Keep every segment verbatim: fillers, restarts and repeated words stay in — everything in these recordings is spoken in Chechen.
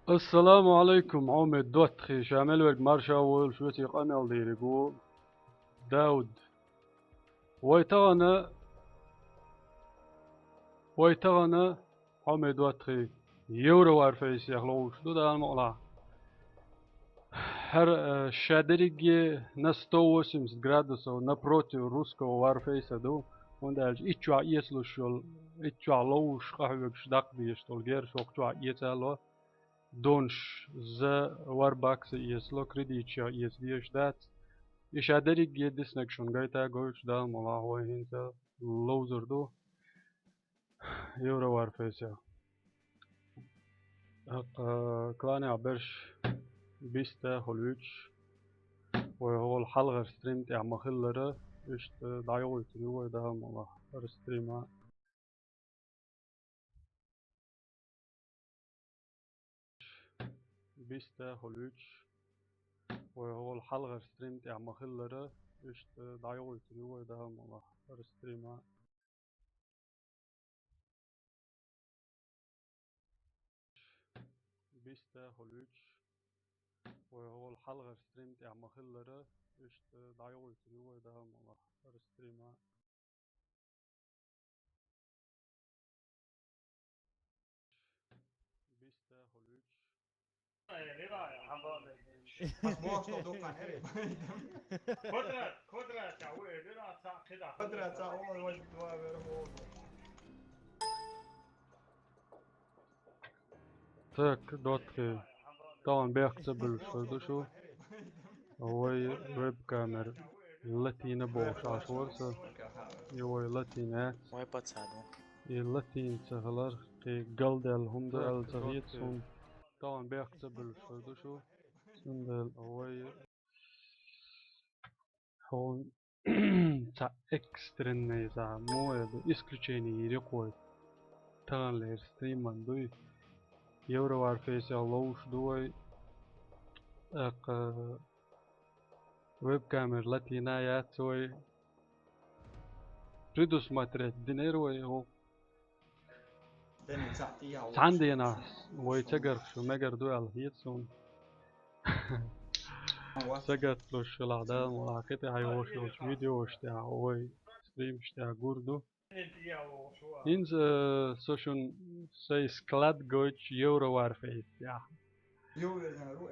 Ассаламу алейкум, хьоме доттагӀий, ша мел верг марша войла, шуца къамел дийриг ву Дауд. Вай тахана, вай тахана, хьоме доттагӀий, Евро Варфейсех ловзуш ду, Дала мукъалахь. ХӀара, э, ша дерриге на сто восемьдесят градусов напротив русского Варфейса ду, хӀунда аьлча итт чохь эцалуш йолу, итт чохь ловзуш къахьоьгуш даккха дезаш долу герз хӀокху чохь эцало. Донаш за Варбакса эцало, кредитчех эца дезаш дац. И ша дерриге диснарг шуна гайта гойтуш, Дала мукъалахь, вай хӀинца ловзур ду Евро Варфейсех. ТӀаккха кланехь берш биста хуьлуьйтуш, вай хӀокху хьалхара стрим тӀехь ма-хиллара, иштта дӀайохуьйтур ю вай, Дала мукъалахь, хӀара стрима. Биста хуьлуьйтуш, вай хӀокху хьалхара стрим тӀехь ма-хиллара, иштта дӀайохуьйтур ю вай, Дала мукъалахь, хӀара стрима. Биста хуьлуьйтуш, вай хӀокху хьалхара стрим тӀехь ма-хиллара, иштта дӀайохуьйтур ю вай, Дала мукъалахь, хӀара стрима. Биста хуьлуьйтуш. Квадрат, квадрат, а вы, квадрат, а, Так, доттагӀий, тахана бехк ца буьллуш хир ду шу. Вай веб-камера латийна бохуш Ӏаш вара со. И вай латийна яц. Вай пацан ду. И латийна ца хилар, кхин галдаьлла хӀума ду аьлла ца хета суна. Тахана бехк ца буьллуш хир ду шу. Цундела вай хьуна цхьа экстренный, цхьа муха ду, исключение йийр ю-кх вай. Таханлера стриман дуй. Евро Варфейсех ловзуш ду вай. ТӀаккха веб-камера латийна яц вай. Предусмотреть динера вай хӀокху. Цхьана денахь вай ца гарх шу мегар ду аьлла хета суна. Сагатдеш хилахь, Дала мукъалахь, кхин тӀе хьайволуш йолчу видеош тӀехь, вай стримаш тӀехь гур ду. ХӀинца, э, со шуна сайн склад гойтуш Евро Варфейс тӀехь.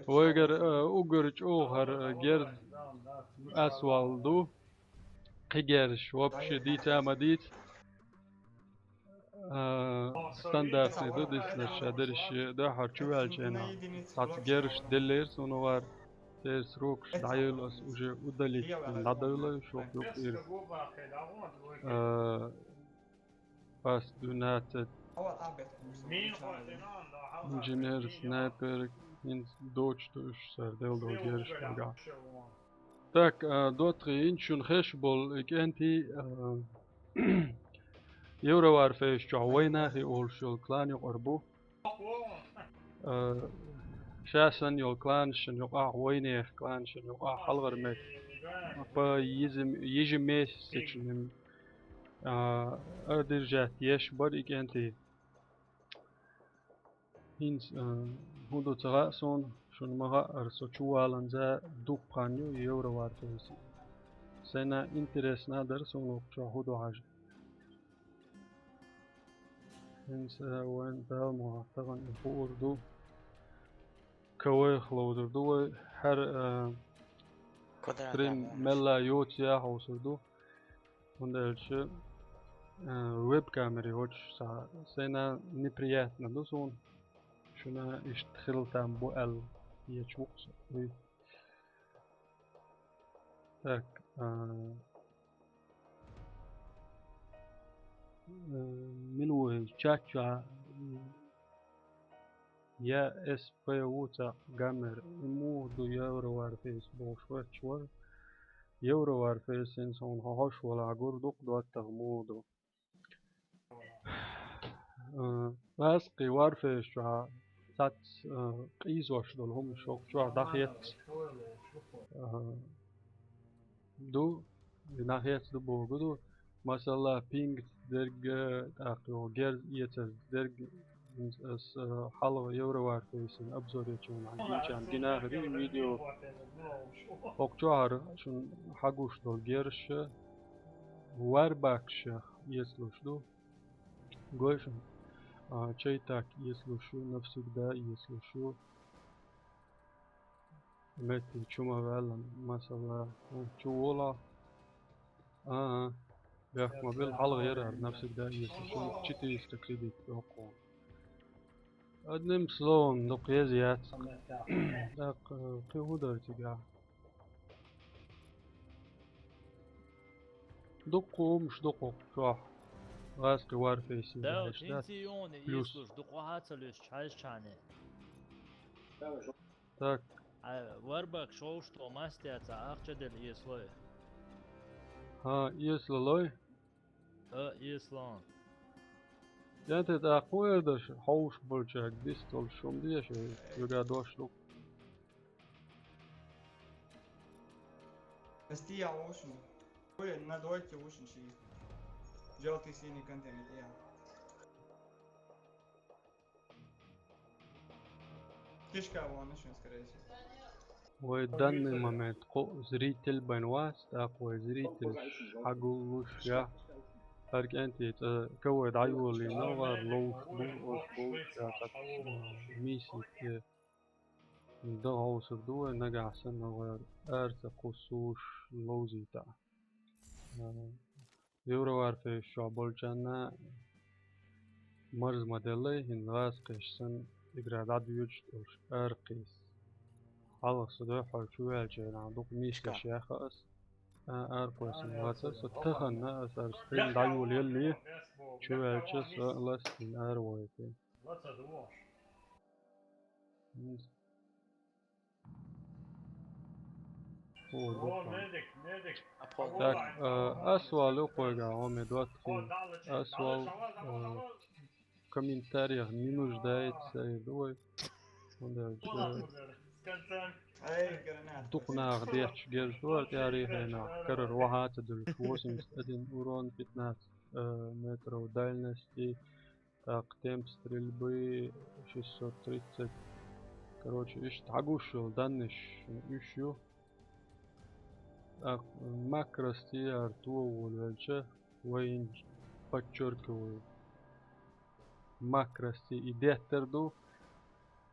Вайгара, э, уггар чӀогӀа хӀара, э, герз асвал ду. Кхин герзаш вообще дийца а ма дийца. А, стандартный ду диснарш, а дерриш дуьххьара чу ваьлча хенахь, цхьацца герзаш деллера суна вара, церан срокаш дӀайойла аса, уже удалить дӀадойла, шух юкъ ира. А, пас двенадцать, инженер, снайпер, хӀинца доцуш ду уьш, сара делла долу герзаш нагахь. Так, а, доттагӀий, хӀинца шуна хезаш болу и кӀентий, а, Евро Варфейс чохь вайнахи олуш йолу клан юкъара бу. А, ша санна йолу кланашна юкъахь, вайнехан кланашна юкъахь хьалхара метта по ежем-, ежемесячным, а, одержать еш бара и кӀентий. ХӀинца, а, хӀун ду ца хаьа суна, шуна ма-хаъара, со чуваланза дуккха хан ю Евро Варфейсе. Сайна интересно а дара суна хӀокху чохь хӀун ду хьажа. ХӀинца, а, вайн Дала мукъалахь тахана и хуур ду. КВ-х ловзур ду вай, хӀара, а, стрим мелла йоцу яхьа хьовсур ду. ХӀунда аьлча, а, веб-камери гӀочуш схьа сайна неприятно ду суна. Шуна иштта хила там бу аьлла, ечу ву-кх со. Уй. Так, а, э, мила ву хӀинца чат чохь, я эс пэ ву цхьаъ гаммер, и муха ду Евро Варфейс бохуш ваьчча вара. Евро Варфейс хӀинца хьуна хьо хьош валахь гур ду-кх, доттагӀа муха ду. Э, лаьцкъий Варфейс чохь цхьацца, э, къийсош долу хӀуманаш хӀокху чохь дӀахецна, э, ду, и дӀахецна ду бохург ду. Масала, пинг дерг, э, тӀаккха йоху герз эцар дерг, Ас, э, хьалха Евроварфейсин обзор ечун гинчан гинахари видео. Окчохар шун хьагуш дол герш варбакш, если что. Гойшун, а, чайтак, если что, навсегда, если что. Метти чума валан, масала, чу вола. А, а. Бяхма бел хьалха ярар, навсегда, если что, четыреста кредит окко. Одним словом, дукъ еза яц. Так, э, кхы хӀун дар цига? Дуккха умш дукха чохь. Ласки Warface Да, иза, да? Тинци юни Плюс. Ислуш дукха хьаца луьш чхьайс чхьани. Так. А, варбак шоуш то мастяца ахча дел ислой. Ха, ислалой? А, ислон. Янте тӀаккха хӀун эр даш, хьовш болчаг дистолуш хӀума деш, юга дош ду. Стия ушин. Ой, на дойте ушин ши. Желтый синий контейнер, я. Кишка вон ушин, скорее всего. Вай данный момент кхо зритель бен вац, тӀаккха вай зритель хьагуллуш я. ХӀара кӀентий цӀа кавай дӀайолийна, вар ловш бу, ош бу, тӀаккха, э, миссия. Дан хьовсур ду вай, нагахь санна вай ара ца кхуссуш ловзийта. Евроварфейс чохь болчарна марз ма деллай, хӀинца гӀазкхиш санна игра дӀадоьдуш долуш аркхийс. Хьалха со дуьххьара чу ваьлча, нах дукха нийсдеш яха ас. А, аркхой сан вацара, со таханна ас ара стен дӀайолаелли, чу ваьлча со ластийна ара войти. Так, э, ас валу кхойга, хьо ме доттагӀий. Ас вал, э, в комментариях не нуждается, и давай. Ну да, чё. Дукха нах детташ герз ду, тӀаьхьарий хенахь карара вахьа ца дуьллуш, восемьдесят один урон, пятнадцать, э, метров дальности. Так, темп стрельбы шестьсот тридцать. Короче, иштта хьагуш йолу данныш уьш ю. Так, макрости ара товолавелча, вайн подчеркиваю. Макрости и деттар ду,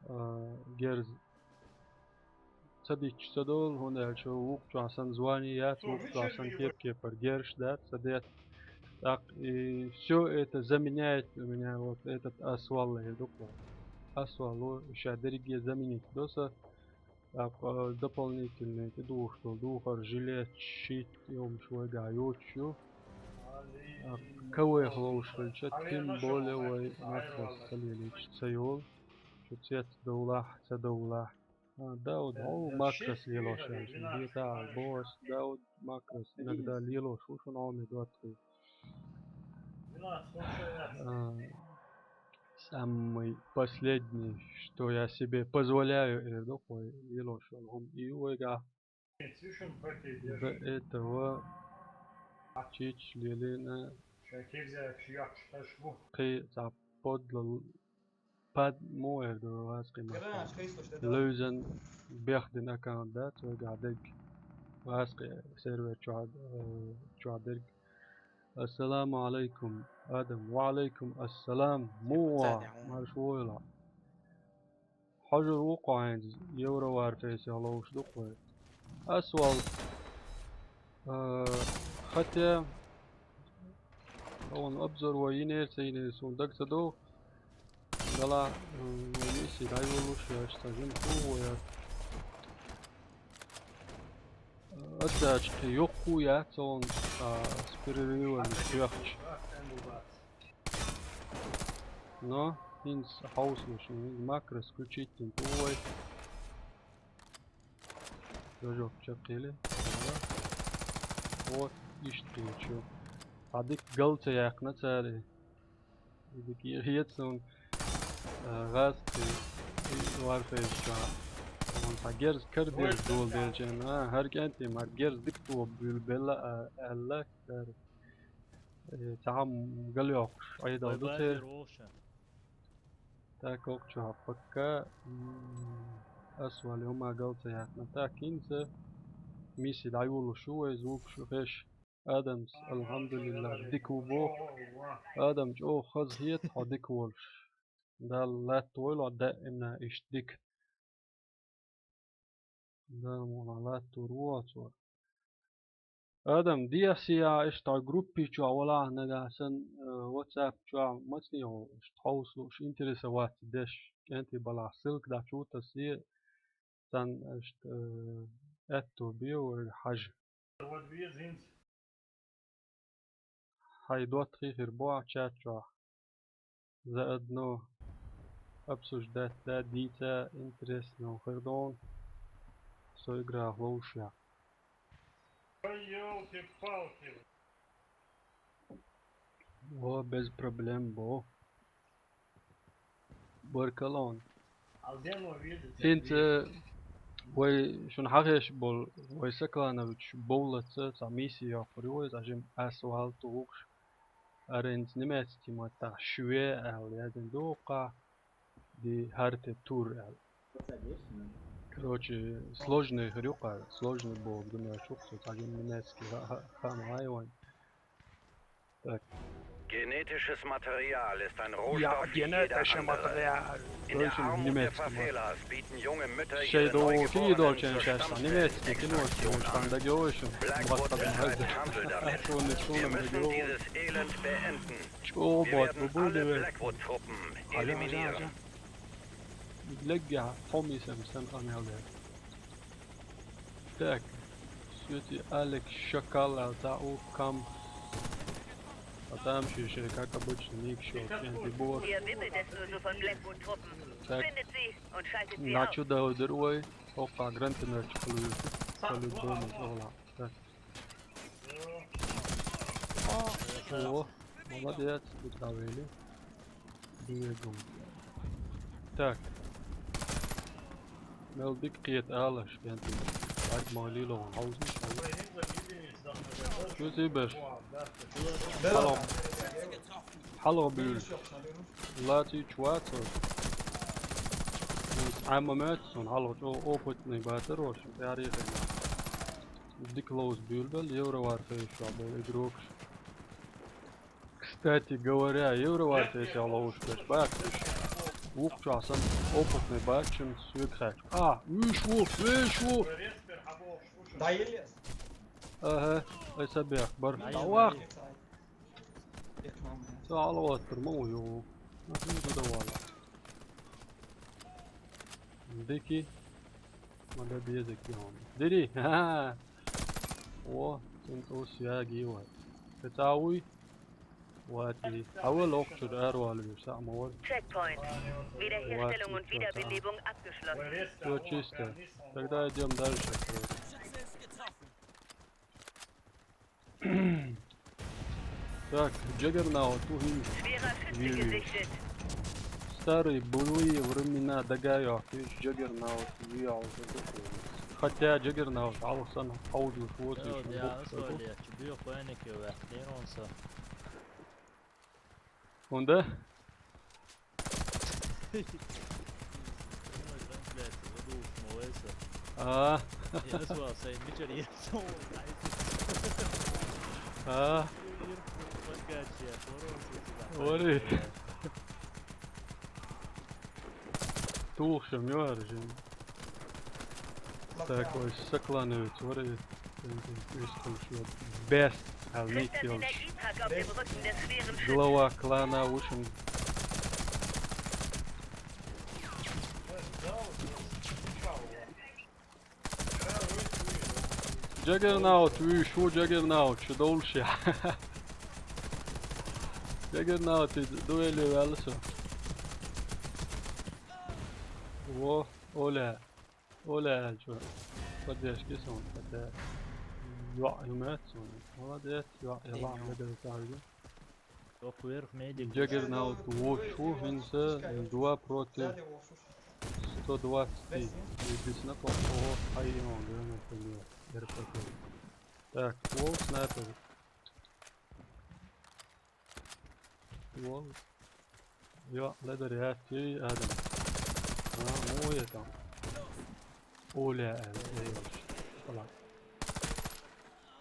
а, герз ца дичча ца долу, хӀунда аьлча вукху чохь сан звание яц, вукху чохь сан кеп-кепара герш дац, ца дет. Так, и всё это заменяет у меня вот этот асвал, я дукха. Асвало ша дерриге заменить до са. Так, э, дополнительный тӀедухуш долу духар, жилет, щит, и хӀумаш вайгахь йоцуш ю. Так, кавайх ловш хилча, тем более вай макрос ца лелийча ца йолу. Шу цец довлахь, ца довлахь. А, Дауд, хьо макрос лелош аьлла, шуна дета а боху ас, Дауд макрос иногда лелош ву шуна хьо ме доттагӀий. А, самый последний, что я себе позволяю, эр ду кхой лелош йолу хӀума и ю вайгахь. До этого чич лелийна кхин цхьа подло Пад-, муха эр ду вац кхин маттахь? Левзан бехдина аккаунт дац вайгахь дерг. Вац кхин сервер чохь, э, чохь дерг. Ассаламу алайкум, Адам. Ва алайкум ассалам. Муха? Марш войла. Хьожур ву кхо хьайнца, Евроварфейсехь ловш ду кхо. Ас вал, э, хотя, вон обзор вай йинера, ца йинера, суна дага ца догӀу. Гала, м, вай миссий дӀайолуш, я аш ца жима хӀу ву яц. Отдача кхин йоккху яц, вон, а, с перерывами чоьхча. Но хӀинца хьовсалуш, хӀинца макрос включить йина тӀе вай. Дожок чекхили. Вот, иштта хилча. Цхьа дика гал ца яьккхина цара. И дика хета суна, а, гӀазкхи и варфейс чохь. Вон цхьа герз кара деза дола делча, а, хӀара кӀентий мара герз дика тоба буьйлабелла, а, аьлла цара. Э, цхьа хӀума галйоккхуш Ӏедал ду церан. Вай базар вовшан. Так, окху чохь пока. М, ас валла юма гал ца яьккхина. Так, хӀинца миссия дӀайолалуш ю вай, звук шу хезаш. Адамс, алхьамдулиллахӀ, дика ву боху. Адам чӀогӀа хазахета хьо дика волуш. Дала латтавойла хьо даимна иштта дика. Дала мукъ лахь латтор ву хьо цо. Адам, дехьа-сехьа иштта группи чохь валахь нагахь санна, э, WhatsApp чохь мацане хьо иштта хьовса лууш, интересоваться деш, кӀентий балахь ссылка дӀачу тассе, царна иштта, э, аьтто бе вайга хьажа. Хьайн доттагӀий хир бу ахь чат чохь. Заодно обсуждать да, дийца интересно хир ду хьуна со играх ловшехь. Ой, ёлки-палки. О, без проблем бу. Баркалла хьуна. ХӀинца вай шуна хьахеш болу, вай Сокланович Бовлаца цхьа миссия йоккхур ю вай, цхьа жима ас вал тухуш. Аренца немецкий маттахь шве аьлла яздина ду кху, ди хьарте тур аьлла. Короче, сложный хир ю кху, сложный боху гуна чу, цхьа жима немецкий ха-, ха-, хама хьайван. Так. Genetisches Material ist ein Rohstoff wie jeder andere. In der Armut der Favelas bieten junge Mütter ihre neugeborenen zur Stammzellentransplantierung an. Blackwood betreibt Handel damit. Wir müssen dieses Elend beenden. Wir werden alle Blackwood-Truppen eliminieren. Так. Свети Алекс Шакал, а та у кам. А там ещё, как обычно, Ник Шо, Кенти Бор. Hier wimmelt es nur so von Blackwood-Truppen. Так. Findet sie und schaltet sie aus. Начу да удир вай. Окха гранты начу по-любому, ола. Так. О, молодец, ты правильно. Бегом. Так. Мел дика кхета алаш, кенти. Ай, ма лило, хьовзуш, хьовзуш. Шу зибеш. Хьало. Хьало буьйлу. Лаций чу вацо. Ӏама моьтту суна, хьало чӀогӀа опытный батар ваша, тӀаьхьа хӀинца. Дика ловза буьйлабелла, евровар хевшахь болу игрокаш. Кстати говоря, евровар хевшахь ловзуш берш бац уьш. Вукху чохь санна опытный бац шуна соьга хаьттича. А, уьш ву, уьш ву! Ага, ай са бех бар. Ай, ай. Ца хьалгӀоттар ма ву юху. Нахуй ду давала. Дики. Ма да беза кион. Дири, ха-ха. О, цунна тӀус яги вай. Кхин цхьа вуй? Вати. Хьавал окхучуьра аравала веш, схьа ма вара. Checkpoint. Wiederherstellung und Wiederbelebung abgeschlossen. Всё чисто. Тогда идём дальше. Так, Джаггернаут, ухи. Schwerer Schütze gesichtet. Старые былые времена дагайохкиш Джаггернаут виал. Хотя Джаггернаут алсана хьовзуш воцуш. Да, да, боккуш. Доьху вайниг ю ваьхна, дерон со. ХӀунда? А. А. Вари. Тухуш-м ю хӀара жима. Так, ой, Сокланович, вари. Best, хьал ник йолуш. Глава клана ву шуна. Джаггернаут, вуьйш ву Джаггернаут, шу довлуш я. Джаггернаут, и дуэли ваьлла со. Во, Оля. Оля аьлла чӀогӀа. Поддержки сон, хотя йоӀ ю моьтту суна. Молодец, йоӀ, я лаам ледара царга. Джаггернаут вуьйш ву хӀинца два против сто двадцать. Иди сна кхо, кхо, хьай, он, ГРПП. Так, вол снайпер. Вол. Jo, leader, ja, die Adam. Ja, mooi dan. Ola, eh, voilà.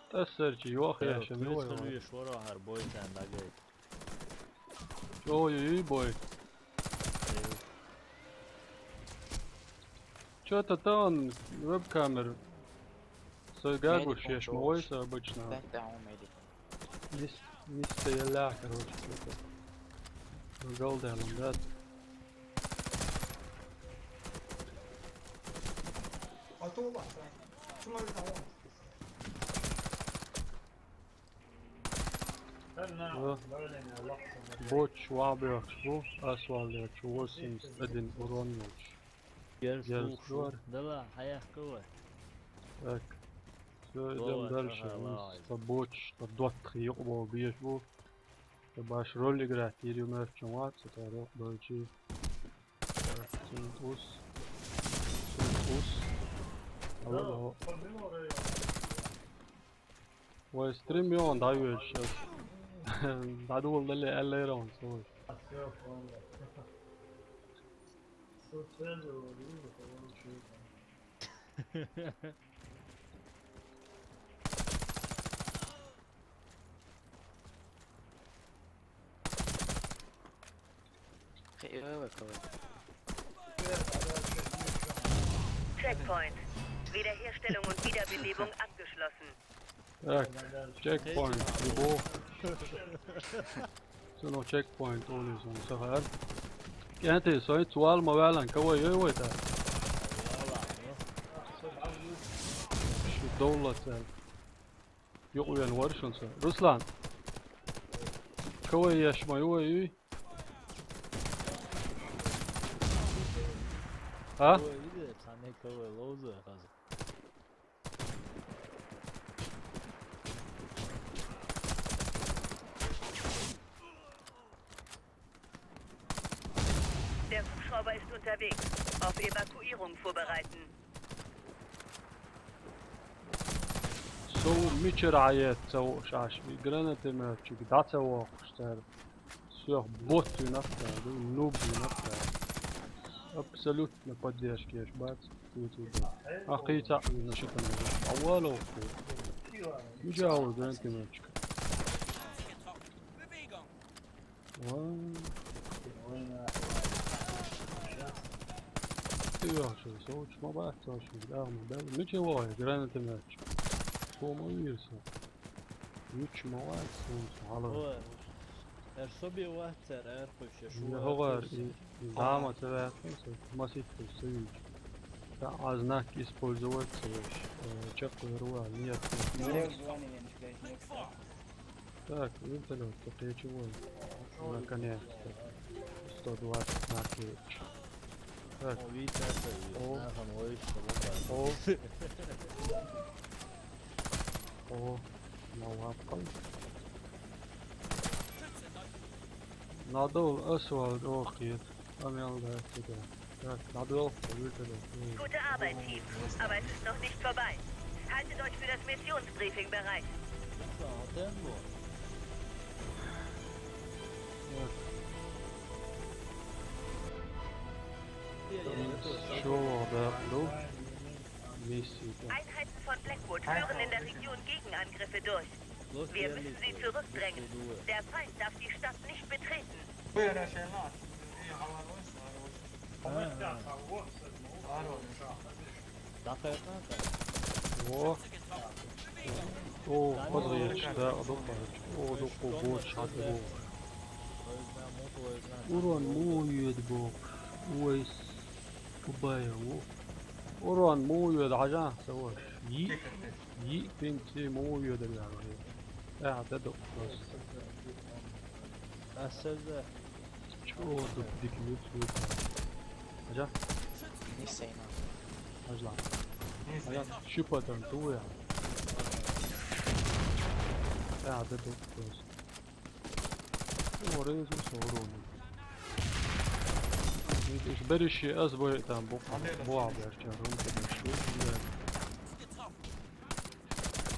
Tessarchi, jo, ja, Tääl se on mooi. Lyös varahar boitään dageit. Joo, joo, joo, boy. Joo. Čuo tän webkamera? Sai gāgušies, šmuois običnā. Mis, mis tajā lääkä ruočit? No galdēlan, bet. Boč, vabjaks, bu, asvaldiaks, восемьдесят один урон, boč. Jēzus, Jēzus, Lord. Dala, hajah kova. Так. Всё, идём дальше. Sa boč, ta dot, jo, bo, bieš, bu. Ta baš roli grāt, ir ju mērču vācu, ta ro-, doiči. Sun us. Sun us. Allo, allo. Vai stream jo, da ju es. Da du le, le, le, ron, so. Checkpoint. Wiederherstellung und Wiederbelebung abgeschlossen. Так, checkpoint, любо. Su no checkpoint, oli sun sahar. Kehti, soi tual ma välan, kava joi voi tää. Šit dolla tää. Joku vien vuoršun sa. Ruslan. Kava ješ ma joi joi. Ha? Oi, ide, tane kava lozo, hazi. Der Hubschrauber ist unterwegs. Auf Evakuierung vorbereiten. So, мичара яц цо шашви, гранатометчик, да цо вахуш цар. Всё, бот винах цар, нуб винах цар. Абсолютно поддержки еш бац, тут, тут. А хица, ну, ши там, а вало, мича, гранатометчик. Ой. Ты вообще, соуч, ма бац, соуч, да, ма бац. Мича вай, гранатометчик. Сома вирса. Юч ма вай, соуч, алло. Ой, эр соби вай, цер, эр хуйше, шу. Не, эр хуйше. Дама, цер, эр хуйше, масит хуйше, юч. Да, а знак использовать, э, чек, руа, нет, нет. Так, вертолёт, ты чего? Наконец-то. Сто двадцать на кеч. Так. О, видите, это, о. Знак, он ловит, что он. О. О, на лапком. Надо асфальт, ох, нет. Амел, да, сюда. Так, надо, вертолёт. Gute Arbeit, Team. Aber es ist noch nicht vorbei. Haltet euch für das Missionsbriefing bereit. Так. Чё, да, ну? Миссия. Einheiten von Blackwood führen in der Region Gegenangriffe durch. Wir müssen sie zurückdrängen. Der Feind darf die Stadt nicht betreten. О. О, подожди, да, о, доктор. О, доктор, вот, щас его. Урон мует бок. Ой, с-, кубая, о. Урон мует, а я, саваш. Йи, йи, пинти мует, да, я. Э, да, доктор. Асэлзэ. Чё тут дикнуть, слушай? Ажа? Не сейна. Ажла. Ажа, щупатан, туя. А, да тут просто. О, резус, урон. Иш бериши аз бой там бу-, буа берча, рум тебе шу, да.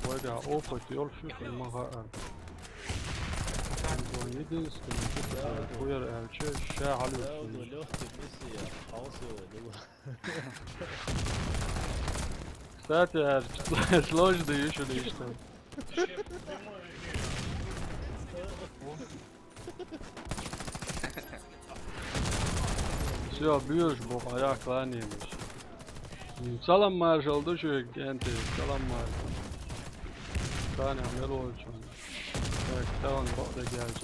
Вайга опыт, ёлши, маха, а. Единственный, Да, хуяр аьлча, ша Да, хьалуьйсу. легкий миссия, хаос его, да. Кстати, аьлча, сложно ещё нечто. Всё, бьёшь, бо, а я кланяемся. Салам маршал, души, кенты, салам маршал. Таня, мелочь. Так, там бо да гелч.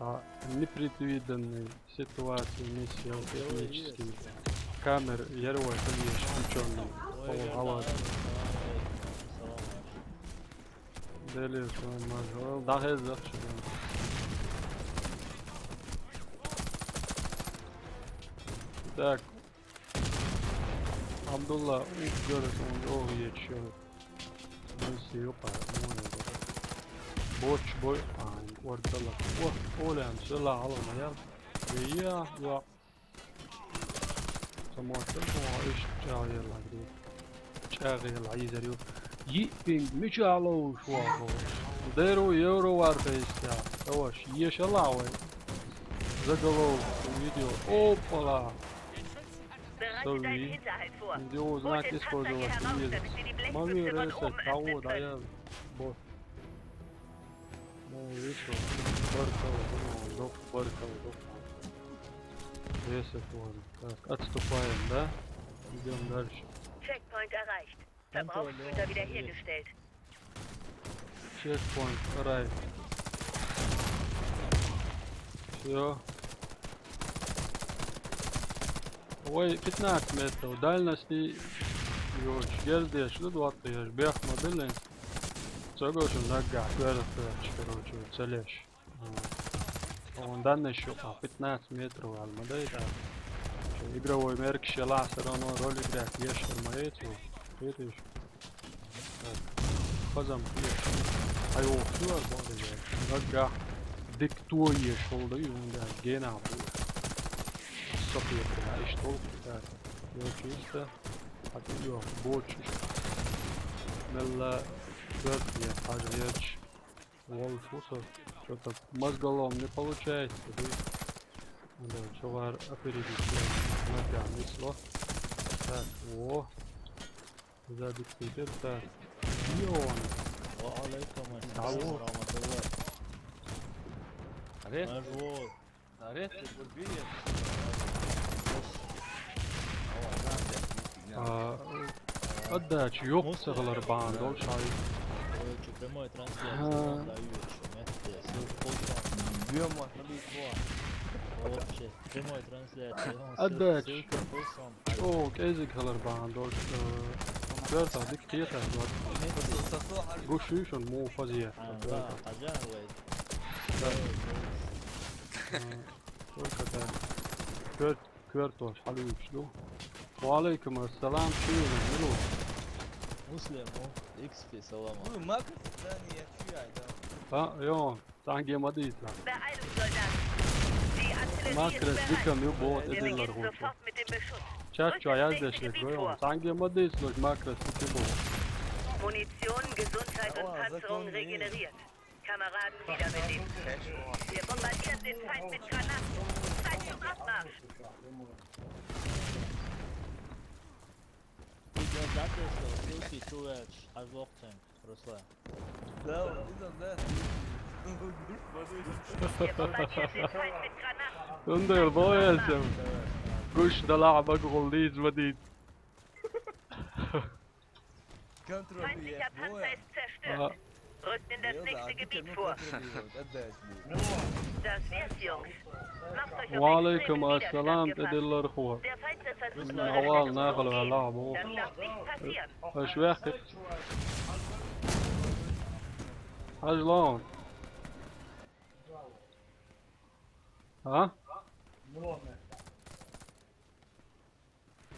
А, непредвиденный ситуации, миссия, технический. Камер, ервой, конечно, включённый. О, алло. Дели, салам маршал. Да, хез, да, что там. Так. Абдулла, ух, гёрес, он, ох, ечё. Миссия, ёпа, ну, не, вот. Борч, бой, а, ордала. О, Оля, всё, ла, алло, маял. Я, я. Самуатта, о, иш, чагъел, ладри. ЧӀагъел, айзер, ё. Йиппинг, мича алоуш, вахош. Деру, евро варфейста. Таваш, ешала, вай. Заголовок, видео. Опала. Bereite deinen Hinterhalt vor. Где узнать, использовать, видео. Могу резать кого, да я. Вот. Ну, видишь, баркал, ну, док, баркал, док. Резать можно. Так, отступаем, да? Идём дальше. Checkpoint erreicht. Verbrauchsgüter wiederhergestellt. Чекпоинт, рай. Всё. Ой, пятнадцать метров. Дальность и... Ёч, гердеш, ну, двадцать, я ж бех моделин. Цогошу нога, короче, целеш. Вот. Он данный ещё, а, пятнадцать метров, алма, да, это. Игровой мерк, шела, всё равно ролик, блядь, ешер, моеть, вот. Видишь? Хазам пиеш. Ай, о, хюар бады я. Нага. Диктуе шолда юнда гена бу. Сопия бля, иш тол. Так. Ё чисто. А ты ё, бочиш. Мелла. Кёрт я, хажа еш. Вол фусо. Что-то мозголом не получается, да? Да, чувар опередить. Нога, несло. Так, о. Забить сидит, так. Ён. Ва алейкум Алло. ассалам, ва рахматуллах. Арет, Нажво. арет, ты бурбине. А, отдача, ёпсалар бандол шай. Короче, прямой трансляции, Ага. он даю ещё, мягкие, ссылку полчаса. Бьем, остановить его. Вообще, прямой трансляции, он Отдача. ссылка полчаса. О, кезик халар бандол. Дёрт, а дик киета, вот. Мехти сосо, а Гушишон му фазия. А, да, хажан, вай. Да. А, только так. Кёрт, кёрт ош, халуч, ну. Ва алейкум ассалам, чуйна, милу. Муслим, ну, икспи, салама. Ну, макрос, да, не, я чую, ай, да. А, ё, танге мадит, да. Beeilung, Soldat. Die Artillerie Макрос ist bereit. дикам ю бот Wir эдин beginnen ларгуч. Sofort mit dem Beschuss. Чач Rückt das nächste чаяздеш Gebiet легоё. Vor. Танге мадит луч макрос дикам бо. Munition, Gesundheit und Panzerung regeneriert. Kameraden wiederbelebt. Wir bombardieren den Feind mit Granaten. Zeit zum Abmarsch. Ты не забыл, что ссылки чувач, аж лохтен, Руслан. Да, вот это, да. Wir bombardieren den Feind mit Granaten. Ундер боясам. Гуш дала бак гулдиз мадит. Контроль, Feindlicher Panzer ist zerstört. А, Rückt in das nächste Gebiet vor. Отдать мне. Das wär's, Jungs. Macht euch auf Ва алейкум extremen ассалам, Widerstand gefasst. эдин ларгуа. Der Feind wird versuchen, eure Навал Stellung zu нахал umgehen. вала бо. Das darf nicht passieren. Аш вяхи. Ажлон. А?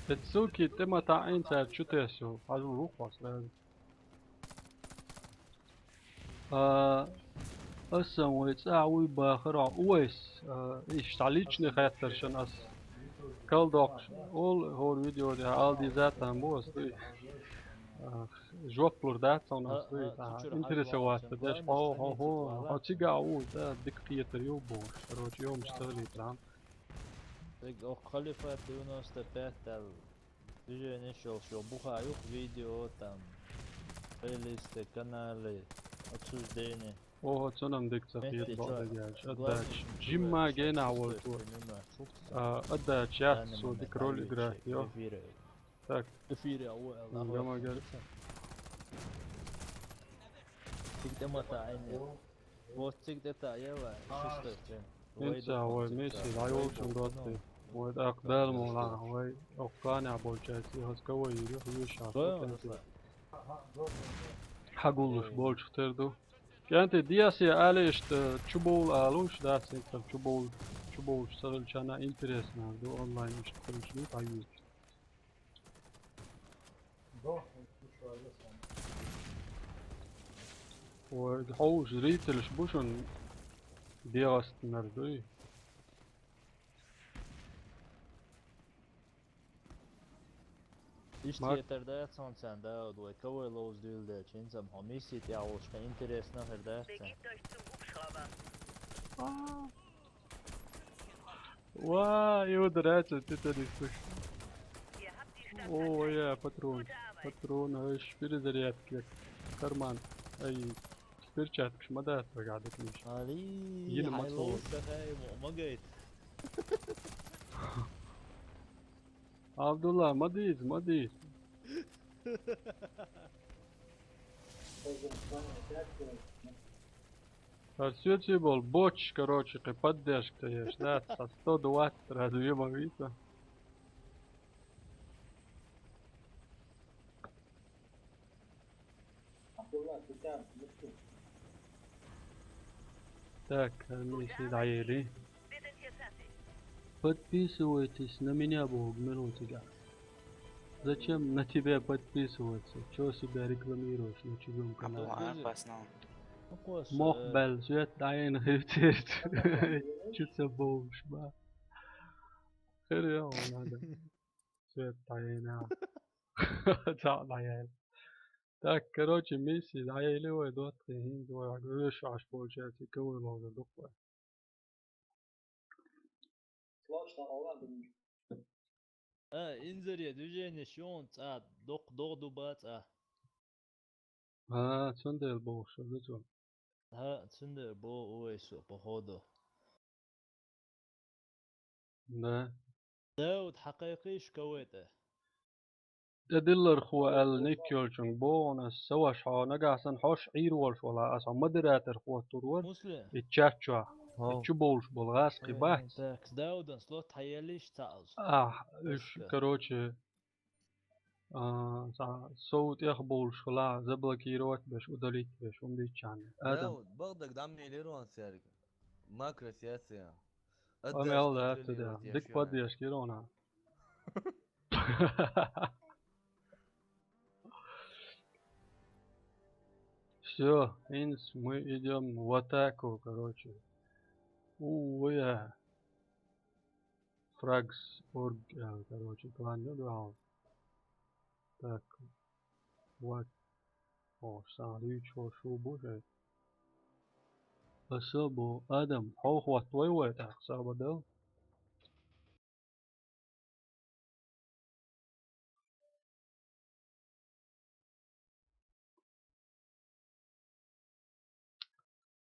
Эцуки тема та инца чутесу. Ажу рух вас лаз. А, асан вай цӀа уй бахара уйс, а, иш личный хаттаршан ас. Калдокш, ол хор видео де алди затан бос. А, жоп лур дац хьуна, а, ас дуй, а, цу чуьра интересоваться хьажа деш, валахь, хьо, хьо, хьо, хьо, цигахь ву, да, дика кхетар ю бохуш. Короче, йомаш ца хилийтархьама. Цига оха Халифат девяносто пять аьлла движенеш йолуш йолу буха юкъа видео, там, плейлисты, каналы, обсуждение. Оха цунам дика ца хета бакъдерг аьлча, аддач. Жимма генахь волчо. А, аддач, яц, со дика роль играть йо. Так. Эфире а ву аьлла. Гамагар. Цига тӀе ма таӀийна. Вот цига тӀе таӀа яла, шестой стрим. ХӀинца вай Месси дӀайолчун доций. Вай тӀаккха Дала мукъ лахь, вай оккханехь болчаьрца хаза кавай йира, хьоьжуш хьан. Хьагуллуш болчух тера ду. КӀентий, дийца аьллашта чубовла алуш, дац, хӀинца чубовла, чубовлуш ца хилчарна интересно ду, онлайн иштта хилча ду, хьаюьйцуш. Ой, хьовш, зрителаш бу шуна дегӀастанара дуй? Иштта хетар дац хьуна царна, Дауд, вай кавай ловза дуьйладелча, хӀинца-м хьо миссий тӀехь волуш кхин интересно хир дац царна. А. Ва, и ударяется, ты то не слышишь. О, я, патрон. Патрон, аш, перезарядка. Карман. Ай, перчаткаш ма дац вай гӀадакнаш. Али, йина ма хьайло цо. Сахай мо-, ма гайта. Абдулла, ма дийца, ма дийца. ХӀара соьций болу боцуш, короче, кхин поддержка ца еш, да, цхьа сто двадцать раз вема вита. Так, а ну, если доели. Подписывайтесь на меня, бог, минутига. Зачем на тебя подписываться? Чё себя рекламируешь на чужом канале? Абдулла, опасно. Мох, э, бел, свет дайна хевтерт. Чё ты болуш, ба? Хер я, он надо. Свет дайна. Цхьаъ дӀаяьлла. Так, короче, миссий дӀаяьлла вай, доттагӀий, хӀинца вай хьагуьйш Ӏаш болчаьрца кавай ловзар ду-кх вай. А, инзаре движенеш юн цӀа, доккха догӀа ду ба цӀа. А, цундела бохуш ду цо. ХӀаъ, цундела боху вай со, походу. Да. Дауд, хьакхайкхийша кавай тӀе. ТӀедиллархо аьлла ник йолчунга боху ас, ца ваша хьо, нагахь санна хьош Ӏийр волуш вала, ас хьо модератор хӀоттур вара. Муслим. И чат чохь. Хьо. И чу бовлуш болу гӀаз кхин бац. Э, так, Даудана слот хьаеллийша цхьаъ алза. Ахь, уьш, короче, а, цхьа сов тӀех бовлуш хила, заблокировать беш, удалить беш, хӀума дийцчарна. Адам. Дауд, бакъдерг дӀа мелира ван цаьрга. Макрос яц я. Ам аьлла дац, да. Дика поддержка йира ван. Всё, хӀинца мы идём в атаку, короче. У, я. Фрагс орг, э, короче, клан ю дуьхьал. Так. Вот. О, сагӀа луьйчу хӀо шу бу шайн. Аса бу Адам, хьо хӀотта вай вай тӀаккха, сагӀа бадал.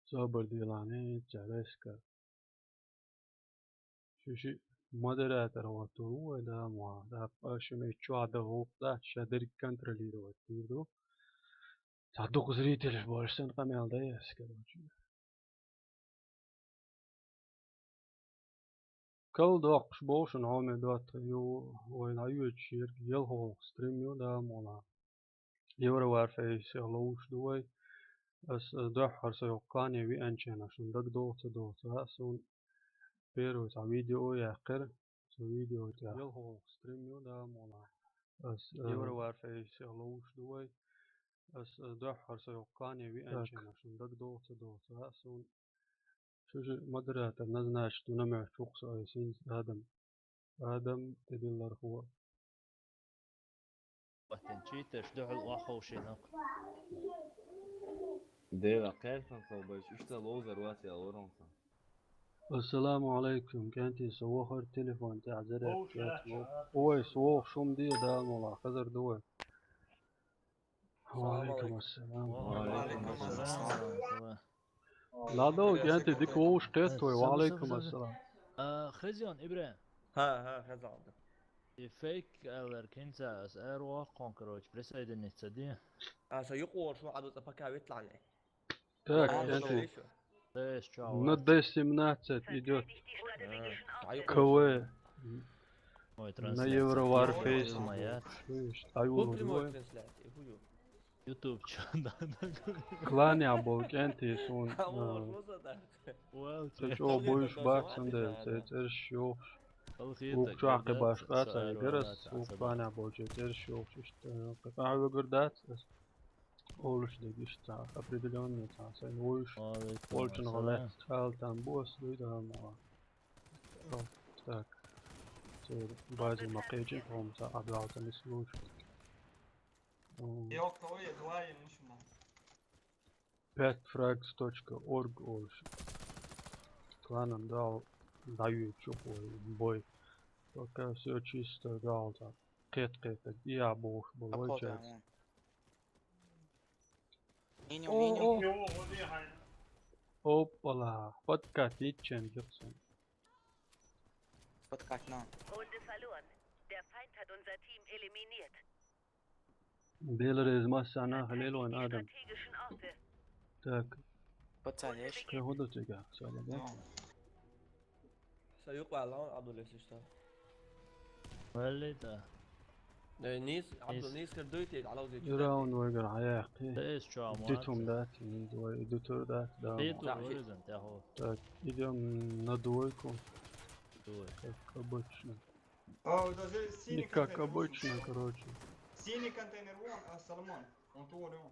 Собар делахь, цаьрга. Шу шиъ модератор хӀоттур ву вай, да, ма, да, аша миччохь дан гӀуллакх дац, ша дерриг контролировать дийр ду. Цхьа дукха зрителаш болуш санна къамел дан ас, короче. Кал доккхуш болу шуна хьоме доттагӀий, ю, вай дӀайоьдуш ерг ялхолгӀа стрим ю, да, мола. Евро Warface ловзуш ду вай. Ас, э, дуьххьара со йоккха клане веанченна шуна дагадогӀу ца догӀу ца хаьа суна. Первый цхьа видео яьккхира. Со видео тӀехь. ЯлхолгӀа стрим ю, да, мола. Ас, э, Евро Warface ловзуш ду вай. Ас, э, дуьххьара со йоккха клане веанченна шуна дагадогӀу ца догӀу ца хаьа суна. Шу ши модератор назначить ду, намеш чукху со айса хӀинца Адам. Адам, тӀедиллархо. Читерш дуьхьал охьаховшийна. Дела, кхерсан со беш, иштта ловзар вац аьлла вара со. Ассаламу алейкум, кӀентий, со вахар телефон тӀехь зарядка яц. Ой, со воху шум де, Дала мукъ лахь, хазар ду вай. Ва алейкум ассалам. Ва алейкум ассалам. Ладо, кӀентий, дика вовшах кхетта вай. Ва алейкум ассалам. А, хезийон, ИбрахӀим? ХӀа, хӀа, хеза. И фейк аьлларг хӀинца ас аравоху хьуна, короче, присоединиться де. А, со юкъа волуш ву, Ӏадуца пока витлахьне. Так, а, кӀентий. Дальше чё у вас? На Д семнадцать идёт. А, КВ. Ой, на трансляция. Евроварфейс. Ой, моя. Слышь, а Ю-, прямой трансляции, хую. YouTube чё, да, да. Кланя болу кӀентий суна. А, а, вот, вот, да. Ца чӀогӀа буьйш бац, цундела цӀе-, цӀераш йохуш. Халхета, ух чохь кхин баш къаца, гарас, ух кланя болчу цӀераш йохуш, иштта, кхин къахьоьгур дац ас. Олуш дерг иштта, определённый цхьа сайна вуьйш. Ва алейкум ассалам. Волчунах лаьцна ала там бу ас, дуй да ма. Так. Церан базе ма кхечи, по-моему, цхьа а далла ца нислуш. М. Йоккхо я, два ем мишна. Пять фрагс точка орг олуш. Кланан дал даю чух вай бой. Пока всё чисто, дал там. Кхет-кхетаг, я бохуш бу вай. Апа, чаьрца. Да, да. Меню, о, меню. О. Опа-ла, подкатить чем гирсон. Подкат, на. Runde verloren. Der Feind hat unser Team eliminiert. Делареза массарна а хилийла вайн адам. Verteidigt die strategischen Orte. Так. Пацанеш. Кхин хӀун ду цигахь, Сала, да? Со юкъа ваьлла, Абдуллес иштта. Валли, да. Э, нийса, Абдул, нийса кара дуй те, Ӏалавзи чу. Иран вайгара хьаяьккхи. Да, эс чу ам вац. Дитум дац, вай дутур дац, да. Дитум вирзан тӀехьо. Так, идем на двойку. Двойка. Как обычно. А, даже синий контейнер. Не как обычно, короче. Синий контейнер вон, а, Соломон. Он ту вон.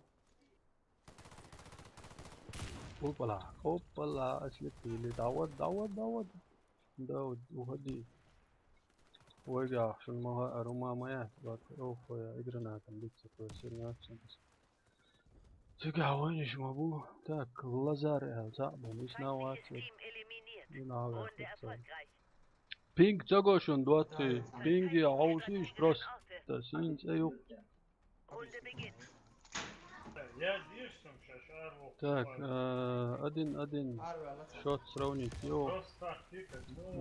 Опа-ла, опа-ла, ослепили. Давай, давай, давай. Да, уходи. Вайгахь, шуна ма хаьара, хӀума ма яц, баккхий, охо, я, и гранатам дицца, то есть, сирнацам. Цигахь вайнаш ма бу. Так, Лазар аьлла цхьаъ бу, иза нах вац вай. Дина гӀаваьлла ца. Пинг ца го шуна, доций? Пинге хьовсийша просто, сийна цӀе юккъе. Так, э, один один. Счёт сравнить йо.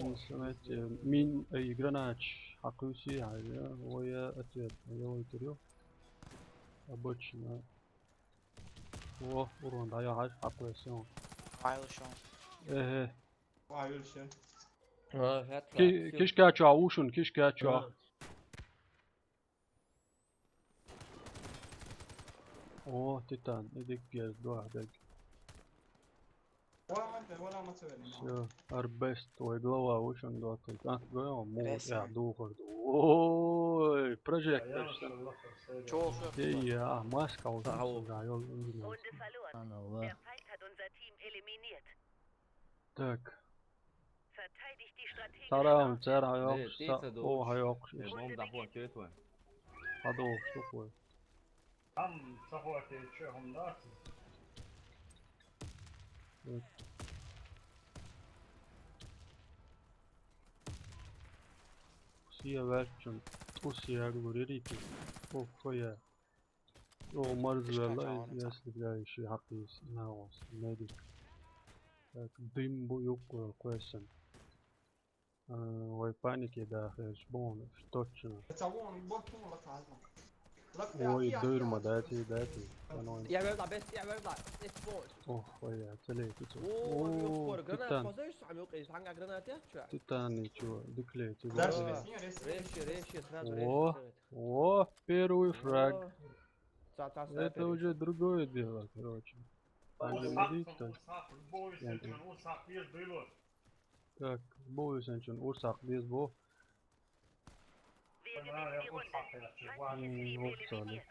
М, смотрите, мин, э, и гранаташ хьакхуьйсий хьайна, вай, э, ответ йовлуьйтур ю. Обычно. О, урон дӀайохьаш, хьакхуьйсу. Айлашо. Эхе. Ки-, кишка чохь ву шуна, кишка чохь. О, Титан, и дика герз дуьхьа дерг. Всё, арбест, вай глава ву шуна доцург. А, гой, муха тӀехь духар ду. Ой, прожектор. Чё, эй, я, маска вот. Runde verloren. Subhanallah. Der Feind hat unser Team eliminiert. Так. Verteidigt die strategischen Orte. Цара, цара хьайоккхуш, э, са-, о, хьайоккхуш. Э, бомба дӀахӀоттийта вай. Хьадохуш ду вай. Там ца хӀоттийча, хӀума дац. Так. Сия ваьччун, тӀу сия гур ирийти. О, хо я. О, марзвелла, если бля, ещё хьакхийса, нагӀос, медик. Так, дим бу юккъе кхоьссина. А, вай панике дахараш бу хьуна, точно. Ой, дойр ма дати, дати. Я верда, бес, я верда, бес бой. Ох, вай, я, целей, ты чё? О, Титан. Титан, ничего, дуклей, ты. Дальше, рейси, рейси, сразу рейси. О, первый фраг. Ца, ца, ца, это уже другое дело, короче. Там же не видно, что ли? Так, бу висенчун урсах без бу. М, вот что ли.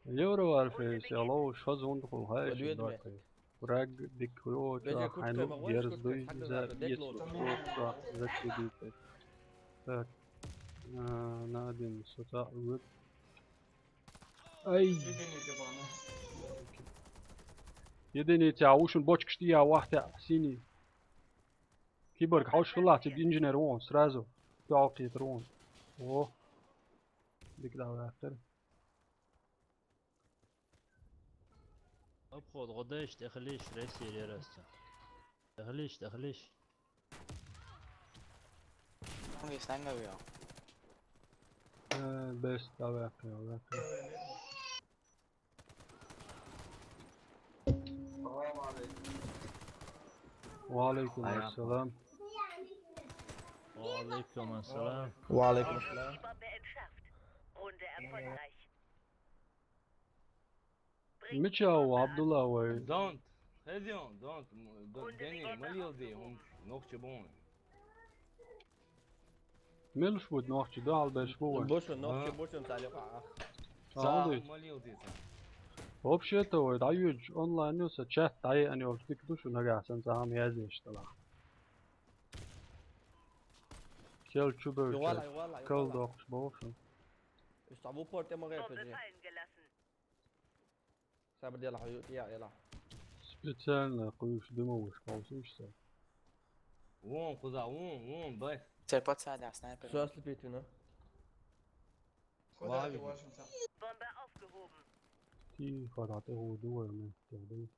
Евроварфейс, алло, шо зундхул, хай, шо зундхул. Фраг дика хьоьхуча хьайна дерзадуй иза, эца хьоьхуча закрепитый. Так. А, на один соца уьд. Ай! Единица, а ушун бочкаш тӀе я, вахта, синий. Киборг, хьовш хилла, цига инженер вон, сразу. ТоьгӀа кхетар вон. О. Дика дӀаваьккхира. Обход, гӀо дайша, тӀехилийша, рейсер ярасца. ТӀехилийша, тӀехилийша. Э, бес, давай, давай. Ва алейкум ассалам. Ва алейкум ассалам. Ва алейкум ассалам. Мича ва Абдулла вай? Don't. Хезион, don't. Don't. Дени, ма лелде, хӀумаш нохчий бу вайн. Мелаш бу нохчий, духьал берш бу вайн? Бу шун нохчий, бу шун талихӀа ах. Ца, ма лелде ца. Вообще-то вай дӀайоьдуш онлайн ю, са чат дӀаяйъан йолуш дика ду шу, нагахь санна цхьа хӀума яздеш далахь. Кел чу бевлча, кал доккхуш боху шу. Уьш цхьа в упор тӀе ма гӀепа же. Сабр делахь, хьо юкъе яа елахь. Специально кхуьйсуш димовуш хьовсуш сан. Вон, кхуза, вон, вон, бай. Церпаца да снайпер. Всё, ослепить вина. Лави. Тихо, да, тӀе гӀо ду вай, ма, тӀе гӀо ду.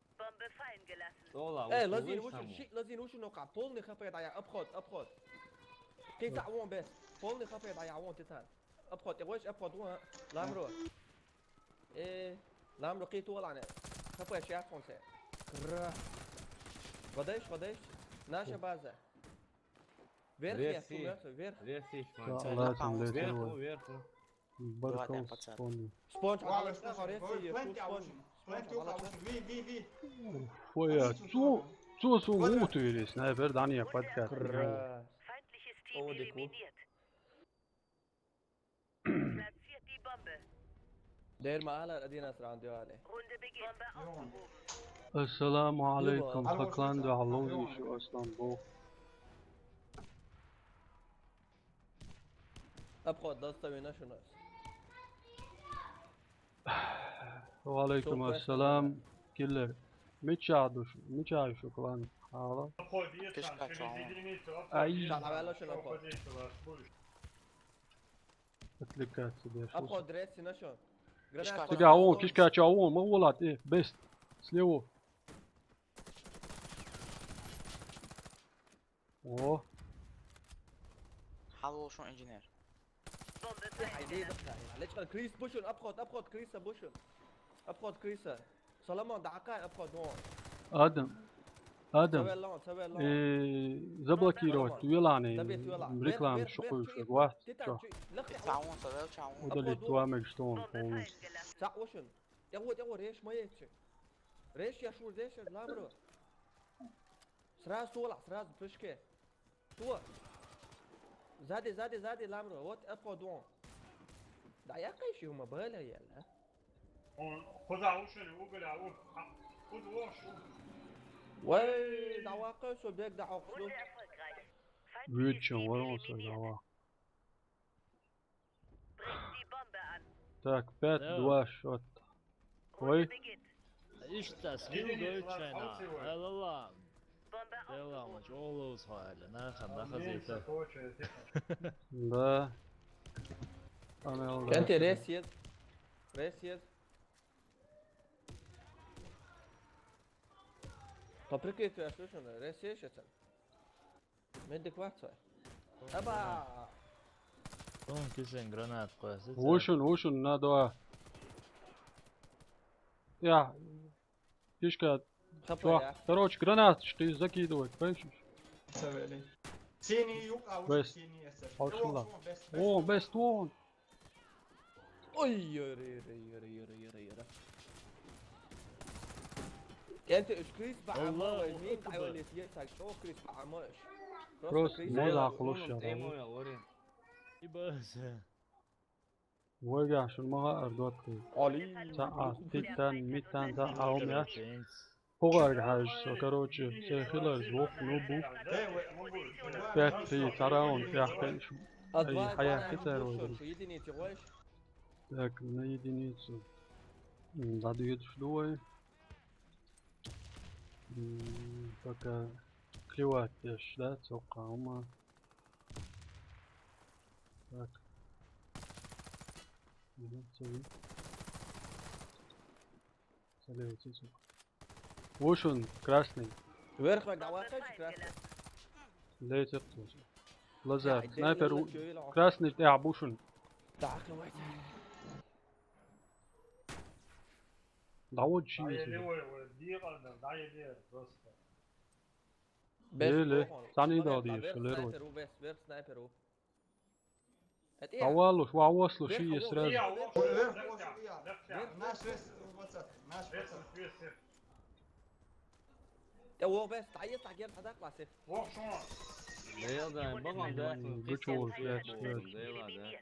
Эй, лазийна вуш, шиъ лазийна вуш нокъа, полный хп дӀаяьккха, обход, обход. Кхин цхьаъ вон бес, полный хп дӀаяьккха вон тицар. Обход, тӀе гӀойш, обход, вон, ламро. Э, ламро кхин тохалахьа. Хапай шаьртахьун се. Кра. Гъодайш, гъодайш. Наша база. Вверх, вверх, вверх, вверх. Вверх, вверх. Вверх, вверх. Баркал спонсор. Спонж, алло, спонж, алло, спонж. Фоя, цу, цу су муту или снайпер, да, не подкат. Кра. О, деку. Platziert die Bombe. Дер ма алар, один раз раунд йоале. Runde beginnt. Bombe aufgehoben. Ассаламу алейкум, Алейкум Хаклан ассалам. Да, Аллах ишу Аслан бу. Обход, доставина шунас. Ва алейкум ассалам, киллер. Мича ду шу, мича ю шу клан? Хала. Кишка чао. Ай. Шал авелла шуна по. Отвлекаться, да, шо. Обход, рейс, сина шо. Граната. Кишка. Тебя, о, кишка, чё, о, ма волат, э, бест. Слева. О. Хьалволчун инженер. Лечкъа, Крис бушун, обход, обход, Криса бушун. Обход, Криса. Соломон, дӀакхай, обход, вон. Адам. Адам. Ца велла, ца велла. Э, заблокировать, Соломон. Велани. Забей, велани. Реклама шукуй шугва. Чё? Удалить, обход, вон. Два мег что он полностью. Ца ушун. ТӀе гӀо, тӀе гӀо, реш ма ецчи. Реш я шур деш, ламро. Сразу тула, сразу прыжке. Тула. Сзади, сзади, сзади, ламро. Вот, обход вон. Да я кайши ума бала яла. Он куда ушли, уголя, у-, а, куда ушли? Вай, да вакъа, шо бег да хьокху. Виччан вон со дава. Так, пять два счёт. Ой. Иштта, слив дойчайна. Элала. Элала, чолус хайле, на хан, на хазита. Да. Ана алда. Кенте рес ез. Рес ез. По прикрытию я слышал, рес ез сейчас. Медик вац вай. Аба! Он кисен гранат кхоьссина. Вушун, вушун, на два. Я. Фишка. Хапа, чувак, я. Короче, гранат, что ты закидывать, понимаешь? Савели. Синий юг, а уже синий эсэс. Бест. О, бест вон. Ой, ёры, ёры, ёры. Кенте уьш Крис баӀама вай, мин дӀаваллис ецаг, чӀо Крис баӀама уьш. Просто Крис мода хулуш яра. Ибаса. Вайга шун мага ардот кхи. Али. Ца а, титан, митан, ца а, умя. ХӀугӀарга хьажа со, короче, цхьа хиларза воккха нуб ву. Пять-три цхьа раунд тӀехь кхайна шу. Ай, хьаяхьа хи цара вайра. Так, на единицу. М, дӀадоьдуш ду вай. М, пока клевать деш, да, цоккха хӀума. Так. Мгм, ца вий. Ца левый, ца, ца. Ву шун, красный. Вверх вай, давай, красный. Летит тоже. Лазар, снайпер у-, красный тӀехь бу шун. Так, давайте. Да вот чьи есть. Еле, цхьаьна идал дийш, лерой. Снайпер у, вверх, вверх снайпер у. ДӀаваллуш, ваха вослуш, ши сразу. Вверх, вверх, вверх, вверх. Наш вес, вверх, вверх, вверх. ТӀе вогӀ вес, дӀаэца, дӀагер, дӀадаккха лаьа. ВогӀ шуна. Дела дай, багам дай. Гучур, вес, вес. Дела дай.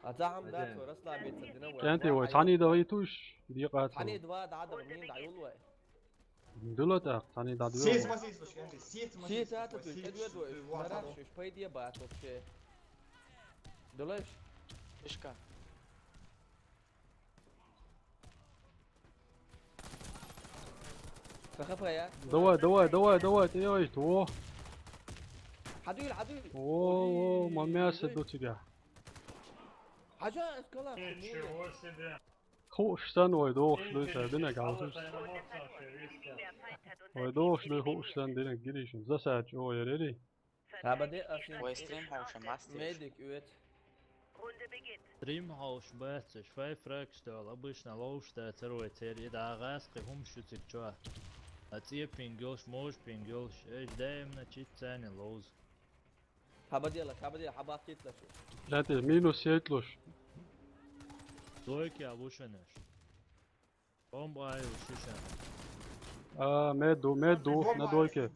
А цхьа хӀума дац, расслабиться дина вай. КӀентий вай, цхьаьна идал йитуш, декъа дац. Цхьаьна идал, дӀадала, мин дӀайолла вай. Дила тӀаккха, цхьаьна дӀадила. Сеца ма сеца, сеца ма сеца. Сеца ма сеца, сеца ма сеца. Мараш, уж пайде бац вообще. Дилаш? Ишка. Ха-ха-ха, я. Давай, давай, давай, давай, ты, ой, то. Хьадуьйла, хьадуьйла. О, о, ма мясо до тебя. Хьажа, эскала. Ничего себе. Хууш санна вай дохуш дуй ца динаг хьалсуш. Вай дохуш дуй хууш санна динаг гиришна. Засад чӀогӀа яр ери. Хабаде асин. Вай стрим хьовша мастер. Медик уьвет. Стрим хьовш бацаш, фай фракш дола, обычно ловш да царвай цер, и дагӀас кхи хӀумаш ю циг чо. А цӀе пинг йолш, мож пинг йолш, эш даимна чит цани ловз. Хабадела, хабадела, хабаккитлаш. Лати, минус сетлуш. Дойке а вушанаш. Бомба ай вушиша. А, меду, меду, на дойке.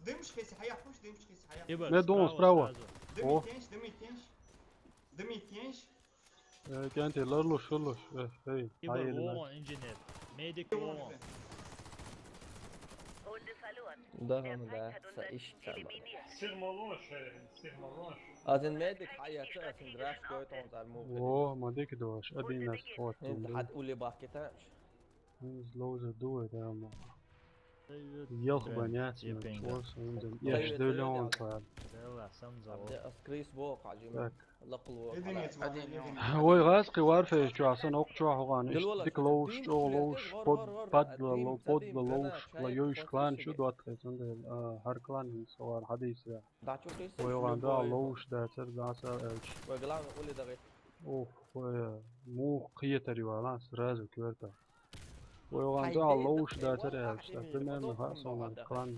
Дымш хеси, хаяхуш, дымш хеси, хаяхуш. Ибо, меду, справа. Дымитенш, дымитенш. Дымитенш. Э, кенти, ларлуш, шулуш. Э, эй, ибо, ай, вон инженер. Медик вон. Да, да, са иш. Сирмалош, э, сирмалош. Азин медик хаяца, азин драш гойтон цар мух. О, мадик дош, один нас хватит. Хад ули бакеташ. Лоуза дуэ, да, ма. Йох баняц, ма, чуос, унда. Яш дөлөн цар. Так. Вай гӀаз кхи варфейс чу асан окъ чу хьугӀан, иш дика ловш, чӀогӀа ловш, под-, падла лов-, подла ловш, ла йойш клан шу доттхай, цунда, а, хӀар клан хӀинца вар хьадийцарехь. Вай гӀанда ловш дацар, дӀаса аьлча. Ух, вай, муха кхетар ю ала, сразу коьрта. Вай гӀанда ловш дацар аьлча, примерно хаьа суна клан,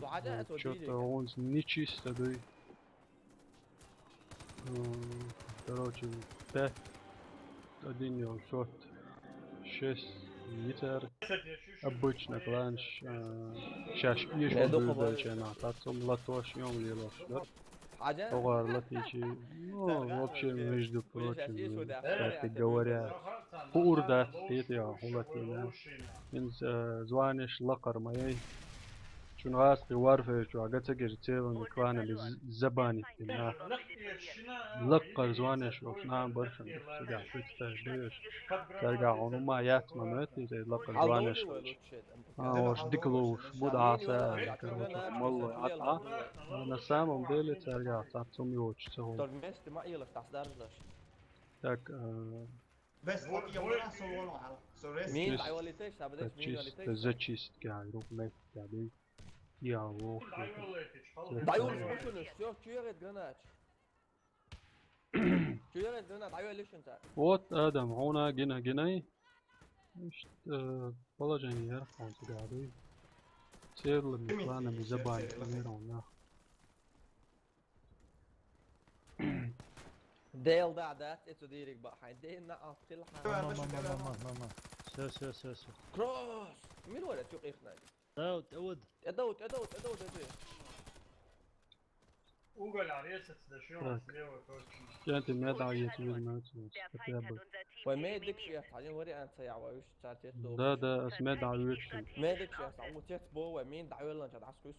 чё-то он нечисто дуй. М, короче, пять один йолу шот, шесть йитар. Обычно кланш, э, шаьш эшо буьйлабелча нах, тӀаккха цунна латош йом лелош дара. ХӀугӀар латийчи, ну, вообще, между прочим, кстати говоря, хуур дац, хетий хьуна хӀун латийна. ХӀинца, э, званеш лакхара ма яй. Шуна гӀазкхи варфейр чохь ган ца гира, целыми кланами з-, забанить дина нах. Лаккхара званеш волчу нахана баршана цигахь шуьца таж доьш. Цаьргахь хьуна ма яц ма моьттий, тӀе лаккхара званеш волчу. А, ош дика ловш, бу дӀаса, короче, маллой Ӏа, Ӏа. На самом деле, цаьргахь цхьацца хӀума йоцуш ца хӀума. Так, а, Бес, вот я вона со воно хьала. Со рес. Мин дӀайолийташ, сабадеш, мин йолийташ. Зачистка, группа меттиг дуй. Я, вох. ДӀайолуш бу шуна, всё, чу ягӀийта гранач. Чу ягӀийта гранач, дӀайолуш шуна цара. Вот, Адам, хьуна гина, гинай. Иштта, э, положение яра хьуна цигахь дуй. Церлами, кланами забанить динера хьуна. Дел да, дац, эцу дийриг баъ хьайн. Ден на алт хила хьайн. Ма, ма, ма, ма, ма, ма, ма. Всё, всё, всё, всё. Кросс! Мин вара цу къихнай. Дав, тӀе вад. ТӀе дав, тӀе дав, тӀе дав, тӀе дав. Уголь аресец да шо Так. Слева точно. Я тебе меда есть, видно, отсюда. Хотя бы. Вай медик шех, хьажа вариант ца ява уж царте. Да, да, ас меда виршин. Медик шех, а вот цец бо вай, мен да верлан чад ас куйс.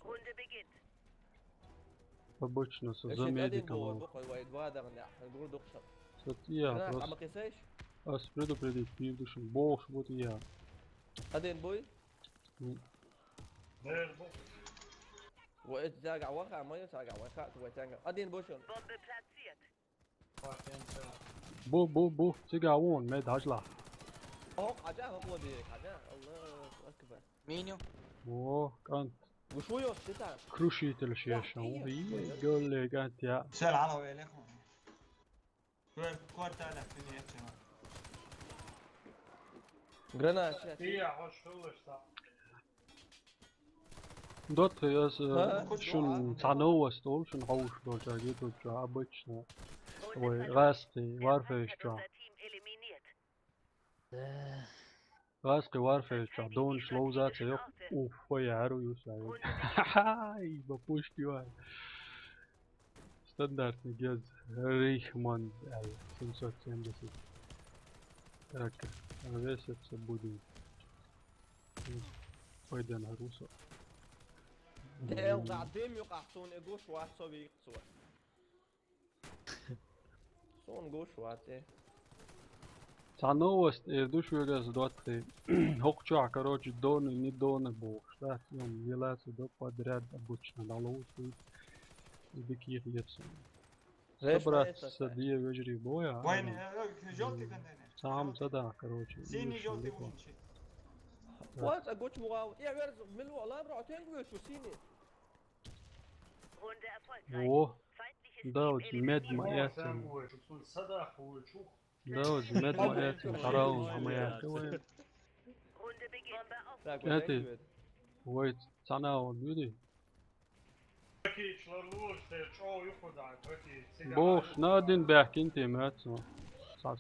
Побочно со за медиком. Бо, вай два дагна, гур духша. Сот я, просто. Ама кисеш? Ас предупредить, пив душин. Бо, вот я. Один бой? М. Ва эт зага ваха, ма я зага ваха, ту ватянга. Один бошон. Бомбе плацирт. Бу, бу, бу, цига вон, ме дажла. О, хьажа, хо, хо, ди, хьажа. Аллаху акбар. Меню. О, кант. Гушуё, сита. Крушитель шеша. О, и гёлле кант я. Сел ала веле. Квар-, квартала фини ячана. Граната. Ия, хош хулуш са. Дот, яс, э, Ха? Шун цанова стол, шун хауш долча, гетуча, обычно. Ой, гасты, варфейшча. Гасты, варфейшча, дон шлоуза, цеё. Уф, ой, ару юса. Ай, бапушки, ай. Стандартный гез Рейхман, ай, семьсот семьдесят. Так, весится будем. Пойдем на русо. Дел да дым юк ахсун эгуш ватсо виксо. Сон гуш вате. Та новость, э, душ вегас дотты. Хокча, короче, доны, не доны бо. Штат, он, елацы до подряд обычно на лоусы. И диких ецу. Собраться с Дия вежри боя. Войны, э, э, жёлтый контейнер. Сам тогда, короче. Синий, жёлтый, очень чистый. Вот, а гоч мугау. Я верз, милу, алам, ро, тенг вешу, синий. О, да, вот мед ма этим. Да, вот мед ма этим, хараун, ма этим. Эти, вой, цана он, люди. Бох, на один бяхкин тем этим.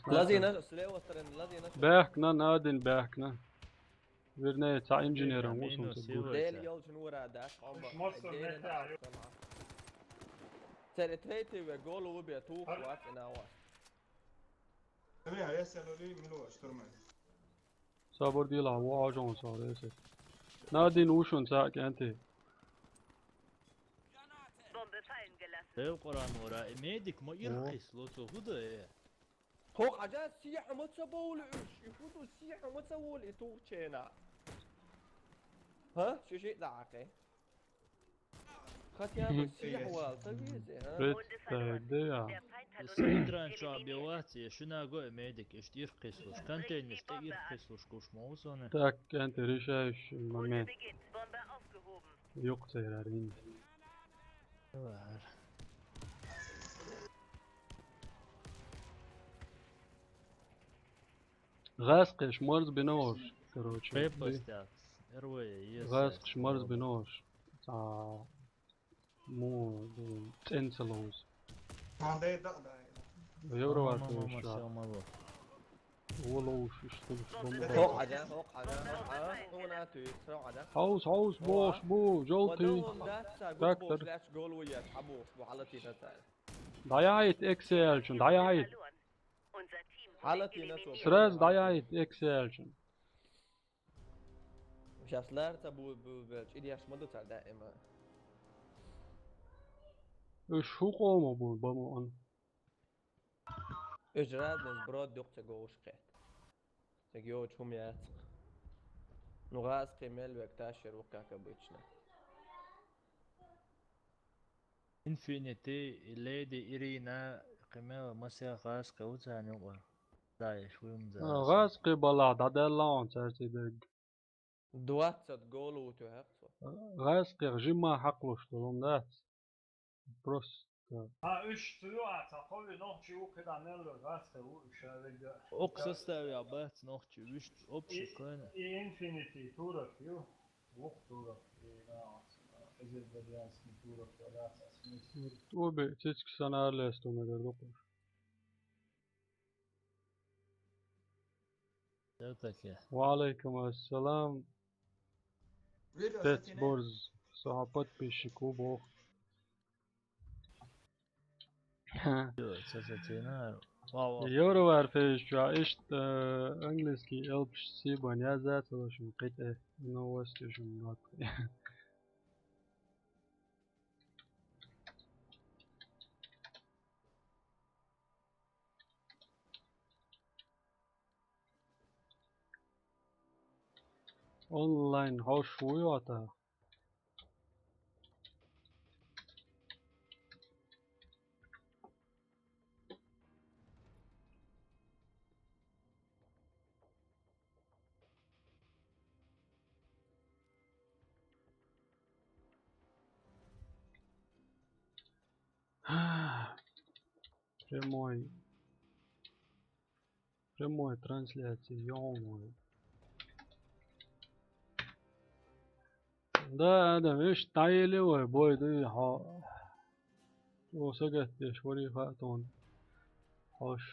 Лазина, слева стороны, лазина. Бяхкна, на один бяхкна. Вернее, ца инженером усун цугу. Дел ёлчун ура да, комбо. Цере третий ве гол убе ту хват на ва. Бля, я се лоли мило штурман. Сабур дила, во ажон саре се. Надин ушун ца кенти. Бомбе фаллен геласен. Дел Къуран ура, медик мо ирхис ло цо худа э. Хок аджа сиха маца боули уш, и худу сиха маца воли и турчена. Ха? Шиши дакъе. Хотя бы сиха вал, та визе, ха? Представь, да я. Ситран чо бивати, шуна го медик, иш ирхислуш, контейнер, иш ирхислуш, куш моусоне. Так, это решающий момент. Бомба aufgehoben. Юк, церарин. Var. Гъаскъеш марз бинош, короче. Крепость, да. Первое, если Гъаскъеш марз бинош. А, му, ну, ценцелоуз. Евро вар, мама, мама, всё, мало. Волоуш, что ли, что ли? Хок аджа, хок аджа, хок аджа. Ну, на, ты, хок аджа. Хаус, хаус, бош, бу, жёлтый. Так, так. Даяйт, Excel чун, даяйт. Сразу даяйт, Excel чун. Сейчас ларца бу, бу, бу, чиди яш моду цар даима. Уж хукъома бу, баму он. Уж разный сброд дюк ца гоушке. Ца гео чум яц. Ну, газ кемел век ташер, как обычно. Infinity, Lady Irina, кемел масел газ кауца нюкъа. Да, я швым за. А, газ кебала, да, да, лаун, царци дег. Двадцать голов у тебя, хаксо. Гъаскъи жима хьакълуш долун дац. Просто. А, уьш цуьа ца хъови нохчи у кхида нелло гъаскъи у уьша вега. Ок составе а бац нохчи, вуьш общий кхоьна. И Infinity турок ю. Вух турок, и на, азербайджанский турок, валяться смысл. Обе цицки санар лесту, наверное, докуш. Всё-таки. Ва алейкум ассалам. Пец борз, саха подписчик у бох. Ё, ца, ца, цена. Ва, ва. Евро Warface чу иштта, э, английский элпаш сибан яздац, в общем, кхетӀе, но восьте шун нот. Онлайн хьош вуй ота? Прямой. Прямой трансляция, ё-моё. Да, адам, иш дӀаели вай, бой дуй, хьо. О, сагатдеш вари хаьа тхуна. Хьош.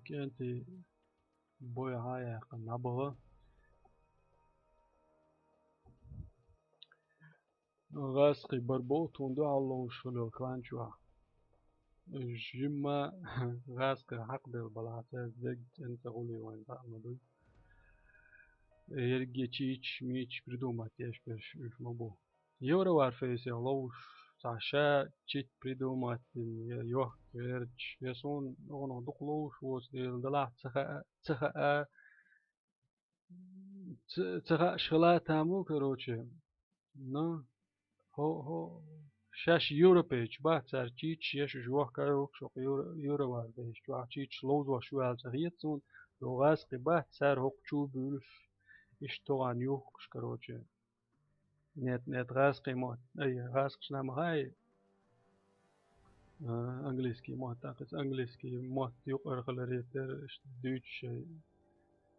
КӀентий бой хьаяьккха набагӀа. ГӀаскхий барбо тхуна дуьхьал ловзуш хилла клан чохь. Жимма гӀаскхий хьакхаделла балахь, цаьрца дерг цӀена ца гӀулий вайн хаа ма дуй. Ерриге чийча, мийча придумать еш берш уьш ма бу. Евро Warface ловзуш, цхьа ша чит придумать дина, я йохка гӀерташ, я суна оха дукха ловзуш воцу дела, делахь ца хаа, ца хаа, ца, ца хаьаш хила там ву, короче. Ну, хӀо, хӀо, шаьш европейчу бац, цара чийча еш уьш вохка а вухкуш, хӀокху Евро, Евро Warface чохь чийча ловзош ву аьлла ца хета суна, но гӀаскхий бац, цара хӀокху чу буьйлуш, иштта тохана юхкуш, короче. Нет, нет, гӀаскхий мотт, ай, гӀаскхашна ма хаьа, а, английский мотт, тӀаккха иза английский мотт юкъара хиларе терра, иштта дуьйцуш шай.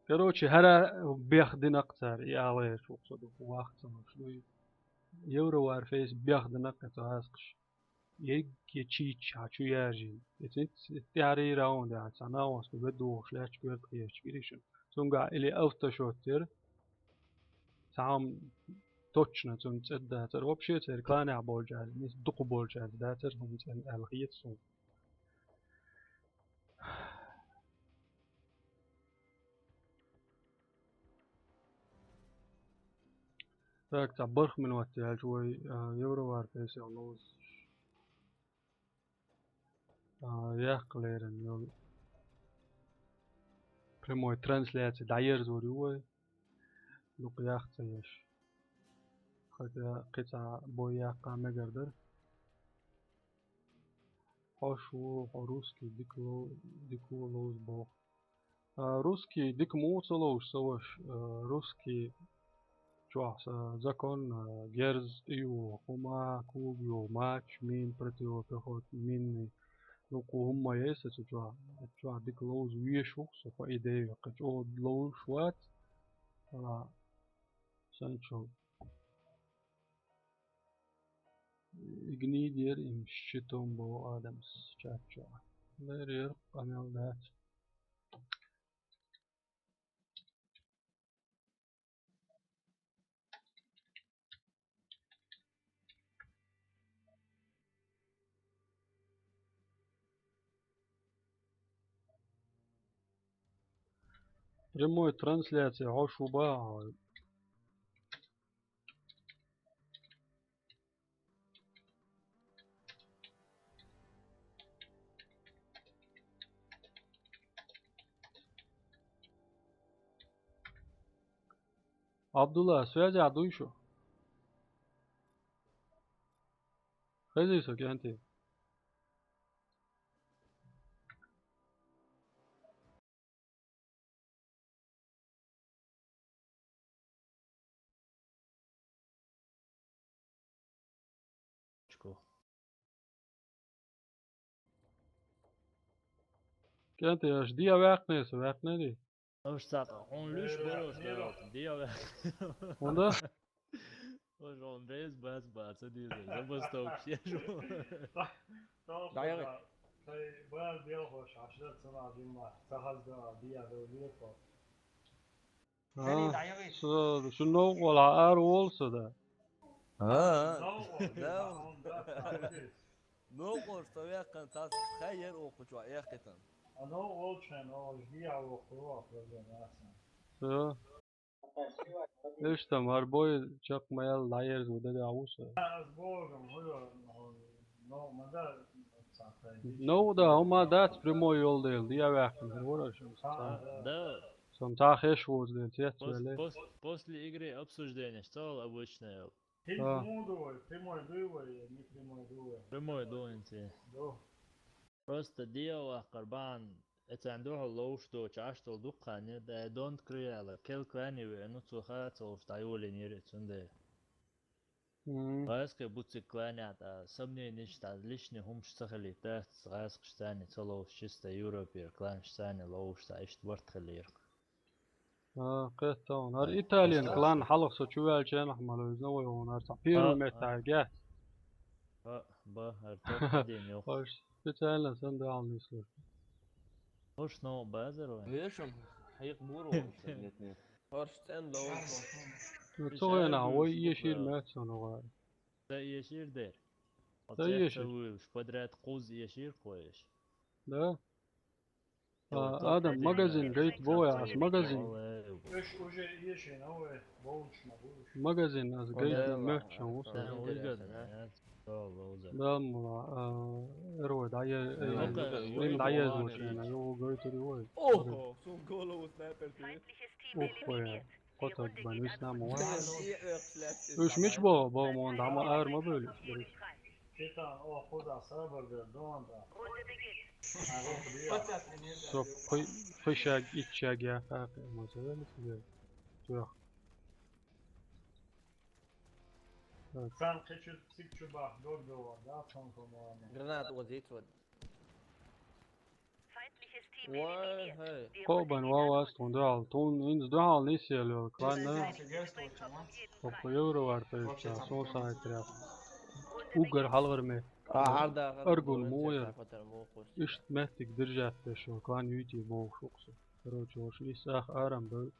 Короче, хӀара бехдина-кх цара, и ала гӀерташ ву-кх со, дукха вахца луш дуй. Евро Warface бехдина-кх и цу гӀаскхаша. Ерриге чийча хьан чу яьржина. И цуьнца тӀаьхьарий раунд яц, цхьа накъост ве духуш лаьтташ коьрта хеташ гиришна. Цуьнгахь или автошот яра. Цхьа хӀума точно цунна цӀе дацара. Вообще церан кланехь болчаьрца, иза дукха болчаьрца дацара хӀума цӀена аьлла хета суна. Так, цхьа барх минот яьлча вай, а, Евро Warface ловзуш. А, яккха лерина йолу прямой трансляция дӀаерзор ю вай. Дукха яхца еш. Хотя кхин цхьа бой яккха мегар дара. Хьош ву, хьо русский дика ло-, дика ву ловза боху. А, русский дика муха ца ловзуш, ца ваша, а, русский чохь сан закон, а, герз тӀеюху, хӀума, кугу юху, мач, мин, противопехот, минный. Ну, кху хӀумма яй сан цу чохь, чохь дика ловза везаш ву-кх со, по идее, кхин чӀогӀа ловзуш вац. Ала, сан чу. Игнидер им щитом боху адамас чат чохь. Леррера къамел дац. Прямой трансляция хьош ву бахьа. Абдулла, связь а дуй шу? Хезий со, кӀентий? Чко. КӀентий, аша дехьа ваьккхинера со, ваьккхинарий? Аша цхьаъ хьуна луьйш барош дара, дехьа ваьккхинера. ХӀунда? Ож он без бац бац, а деза, забастовка еш. ДӀаяхи. Тхай бал белхош, аш дар ца ма жимма, ца хаза дар, дехьа вел векхо. А, со, шу новкъа валахь ара волу со, да? А, да. Новкъост со ваьккхина, цхьа хай яр оха чу эккхийтина. А новкъа волчхьан, оха жиа воккхур ваха везен аса. Да. Иштта, марбой чакх ма ял дӀаерза ву дага а ву со. Аз богам, хӀуьйо, но ма да, цхьа. Ну да, хӀума дац прямой йол дела, диа ваьккхина хир вара аша. А, да. Сон цхьа хеш вуз дела, цец Пос-, веле. Пос-, после игры обсуждение, что обычное. ХӀинца А. Муду вай, прямой дуй вай, не прямой дуй вай. Прямой ду хӀинца. Ду. Просто диа ваккхар бан, эцан духьал ловш доцу, аш дол дуккхане, да, don't cry, кел клани ве, ну, цу ха, цу уж дӀайолин йири, цунде. Мгм. Гайски буцик кланят, а, сомнениш, та, лишний хӀумаш ца хилийта, гайскаш цани ца ловш, чисто Европер кланш цани ловш, та, ишт барт хилийрх. А, кхетта вон. ХӀара Италиян клан хьалха со чу ваьлча нах ма левзна вай вон, хӀара цхьа первый А, метта а. Гет. А, ба, хӀара топ один йох. Хош, специально сан да хьал нислуш. Хош, но базар вай. Вешам, хьекъ бур вон, нет, нет. Хош, цӀен лоу. Ну, цо вена, вай ешир мет сон вай. Ца ешир дер. Ца ешир. Ца вуйлуш, подряд кхуз ешир кхоеш. Да? А, Адам, магазин гайта бовай ас, магазин. Уж уже ешина, ой, болуш ма болуш. Магазин ас гайта мехчан вуса. Да, мула, а, эрой, да, я, я, стрим, да, я, звучина, его гайтури, ой. Ого, сун голову снайпер ты. Ух, ой. Котак бан виснам ва. Уж мич бо, бо мон дама ар ма бөлю. Шайтан, о, худа сабар да, дон да. Со пой-, пойшаг, иччаг я, как, ма севели сиге. Тюх. Сан кечу цик чу бах, дор дова, да, сон комана. Гранат вот здесь вот. Вай, хай. Кхо бан ван вац тхуна дуьхьал. Тхуна хӀинца дуьхьал нисъелла йолу клан. Оцу евро вар тайпа, сон сайтря. Уггар хьалхар ме. А, хьарда, Аргун муя. Ишт меттиг держать деш йолу клан юйти бохуш уксу. Короче, вош ис ах арам бевлла.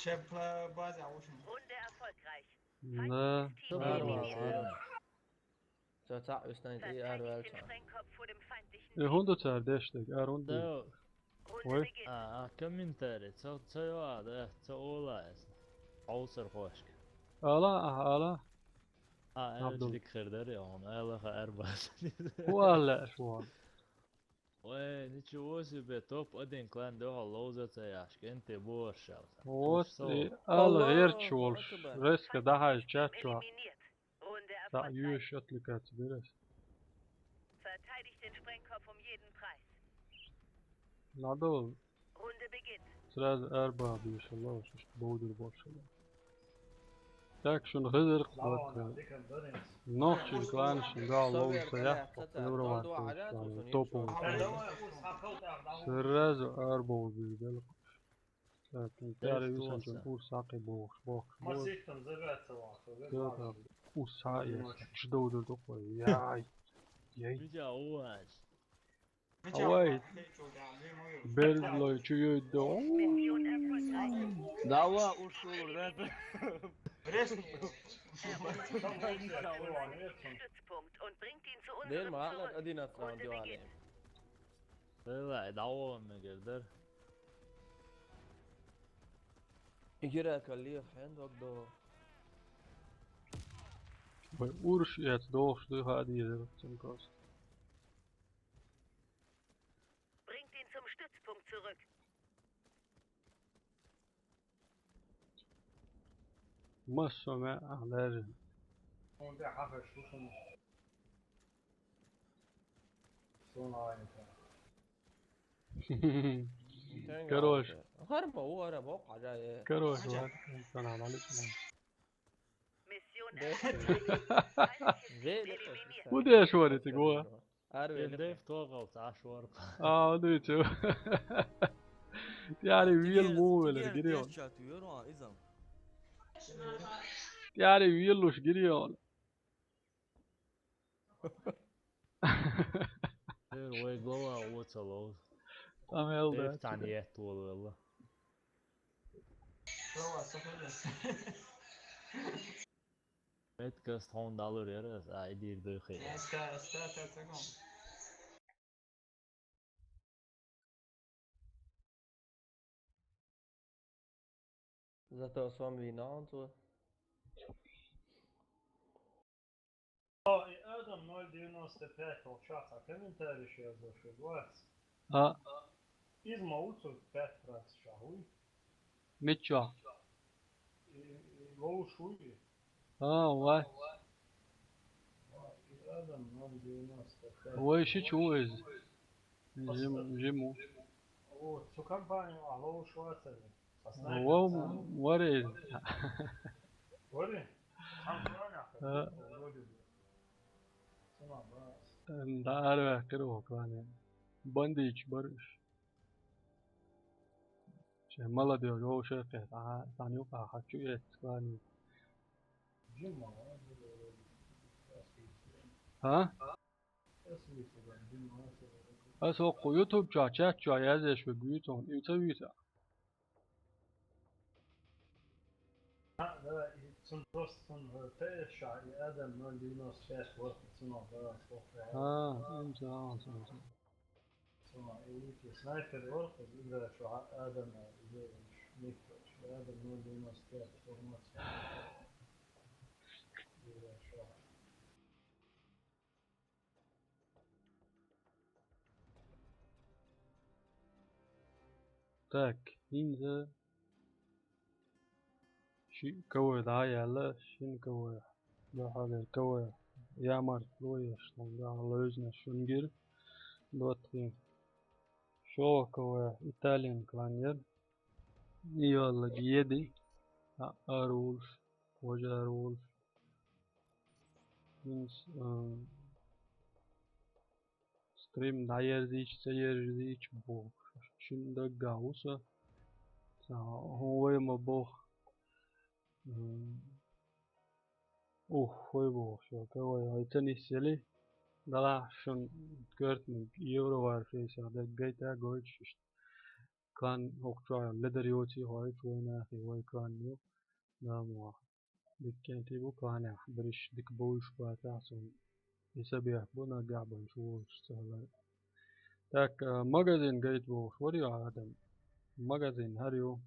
Чеп, э, база ушин. Runde erfolgreich. Да. Feindliches Team eliminiert. Ца цхьаъ виснайта и ар ваьлча. Verteidigt den Sprengkopf vor dem feindlichen Э, хӀунда цара деш дерг, ар хӀунда? Да. Ой. А, а, комментарий, ца, ца йоа, да, ца ола эс. Хьовсар хошка. Ала, а, ала. А, Абдул. Элча дика хир дара, я, хьуна, ала ха ар баса. Ху ала аш вон. Ой, ничего себе, топ один клан дуьхьал ловза ца яш, кенте боршал. Вот, и ала гӀерч волш, резко дахьаш чат чуа. Runde Sa erfolgreich. Юш отвлекаться дерас. Verteidigt den Sprengkopf um jeden Preis. Надо Runde beginnt. Сразу арба бишала, шишт бовдур боршала. Так, шуна хезар кхота. Нохчий клан шуна гал ловза ца яхь, евровар топун. Сразу арба бишала. Так, ну, тӀаьхьа висанчун урс хьакхи бохуш, бохуш. Маситтан загӀа ца вахар. Урс хьаэца, чу довдур дукха. Яй. Яй. Мича уваж? Авай. Берзлой чу йойдо. Давай, урс увур, да? Резко. Stützpunkt und bringt ihn zu unserem Дер Thron. Мухаммад, один Runde отправил beginnt. Давай, давай, мегер дер. Игира калли хен догдо. Вай урш яц дохш дуй хади дер цункос. Bringt ihn zum Stützpunkt zurück. Массо ма а даже. Он да хафа шушун. Короче. Гарба, у гарба, о, хажа, э. Короче, ладно, канал алыш. Mission accomplished. Feindliches Ziel eliminiert. Удеш варите го. Арвел. Дэв тогал цаш вар. А, ну и чё? Яри вил му вел гирион. Яри вил луш гирион. Эр вай глава оцалов. Амел Эр да. тани ет волвелла. Глава, сохранился. Эткас тон далур ера, а идир дой хе. Ска, ска, ска, ска. Зато с вами вино, он тут. О, и Адам ноль девяносто пять волчаца комментарий сейчас зашел. А, Изма уцу пять раз шагуй. мичо. И, и лоушуй. А, ва. И Адам ноль девяносто пять. Вай ши чуез. Жим, жиму. Вот, всю компанию, а лоушуацами. Вау, варе. Вари? Там правильно. А. Вроде бы. Сама, да. Да, арва киру клане. Бандич барыш. Че молодёжь, вообще, а, таню, а, хочу есть клане. Джима, А? А соку YouTube ча, чат ча язеш вегвитон, и це вита. А, да, и цун просто цун, э, Т Ш А, и Адам ноль девяносто пять, вот, цун, да, сколько. А, им за, за, за. Цун, и вики снайпер, вот, играешь, а Адам, э, Адам ноль девяносто пять, формация. Играешь, а. Так, инза. Ши кавай да яла, шин кавай. Да хагар кавай. Я мар лоеш, там да лоезна шунгир. Дотхи. Шо кавай Italian кланер. Иола гиеди. А арулш, кожа арулш. Инс, а, Стрим дӀаерзийча, ца ерзийча бохуш. Шин дагга уса. Ца хӀун вай ма боху. М, ух, хой бохуш, йо, кавай, хӀай ца нисъели. Дала шун коьртаниг евро вар фейсах даггайта гойтуш иштта. Клан хӀокху чохь ледар йоций хьойту вайнахий, вай клан ю. Намо. Диккенти бу кланехь, берриш дика бовлуш бацахь суна. И са бехк бу наггахь бан чу волуш ца хилар. Так, а, магазин гайта бохуш вара ю Адам? Магазин хӀара ю.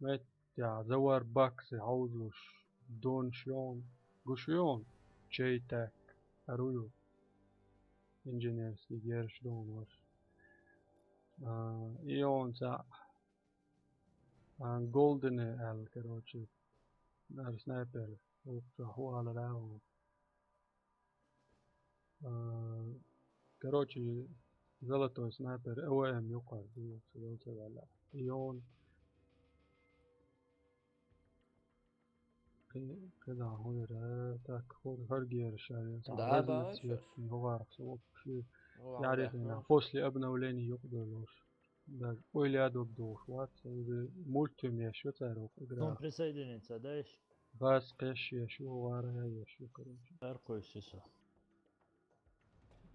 Меттехь завар бакси хьовзуш донаш йогӀун, гуш йогӀун, чей так, хӀара ю. Инженерский герш догӀун ваш. А, и йогӀун цхьаъ. А, Голдене аьлла, короче, нара снайпер, вукху чохь ву алара ву. А, короче, золотой снайпер, А В М юкъара, ду, ца ваьлла. И йогӀун. Кхи-, кхидӀа хӀун яра, так, хӀор-, хӀара гера ша яра, цхьа Да, разный да, цвет, вообще. ХӀун хӀора со вообще. Вау, Ярихина, да. После обновления юкъа долуш. Да, ойла дог дохуш вац, уже мультфильм еш ю цара вукху игра. Сум присоединиться, да, иш? Газ кхеш еш ю, вара еш ю, короче. Ар кхойсу со.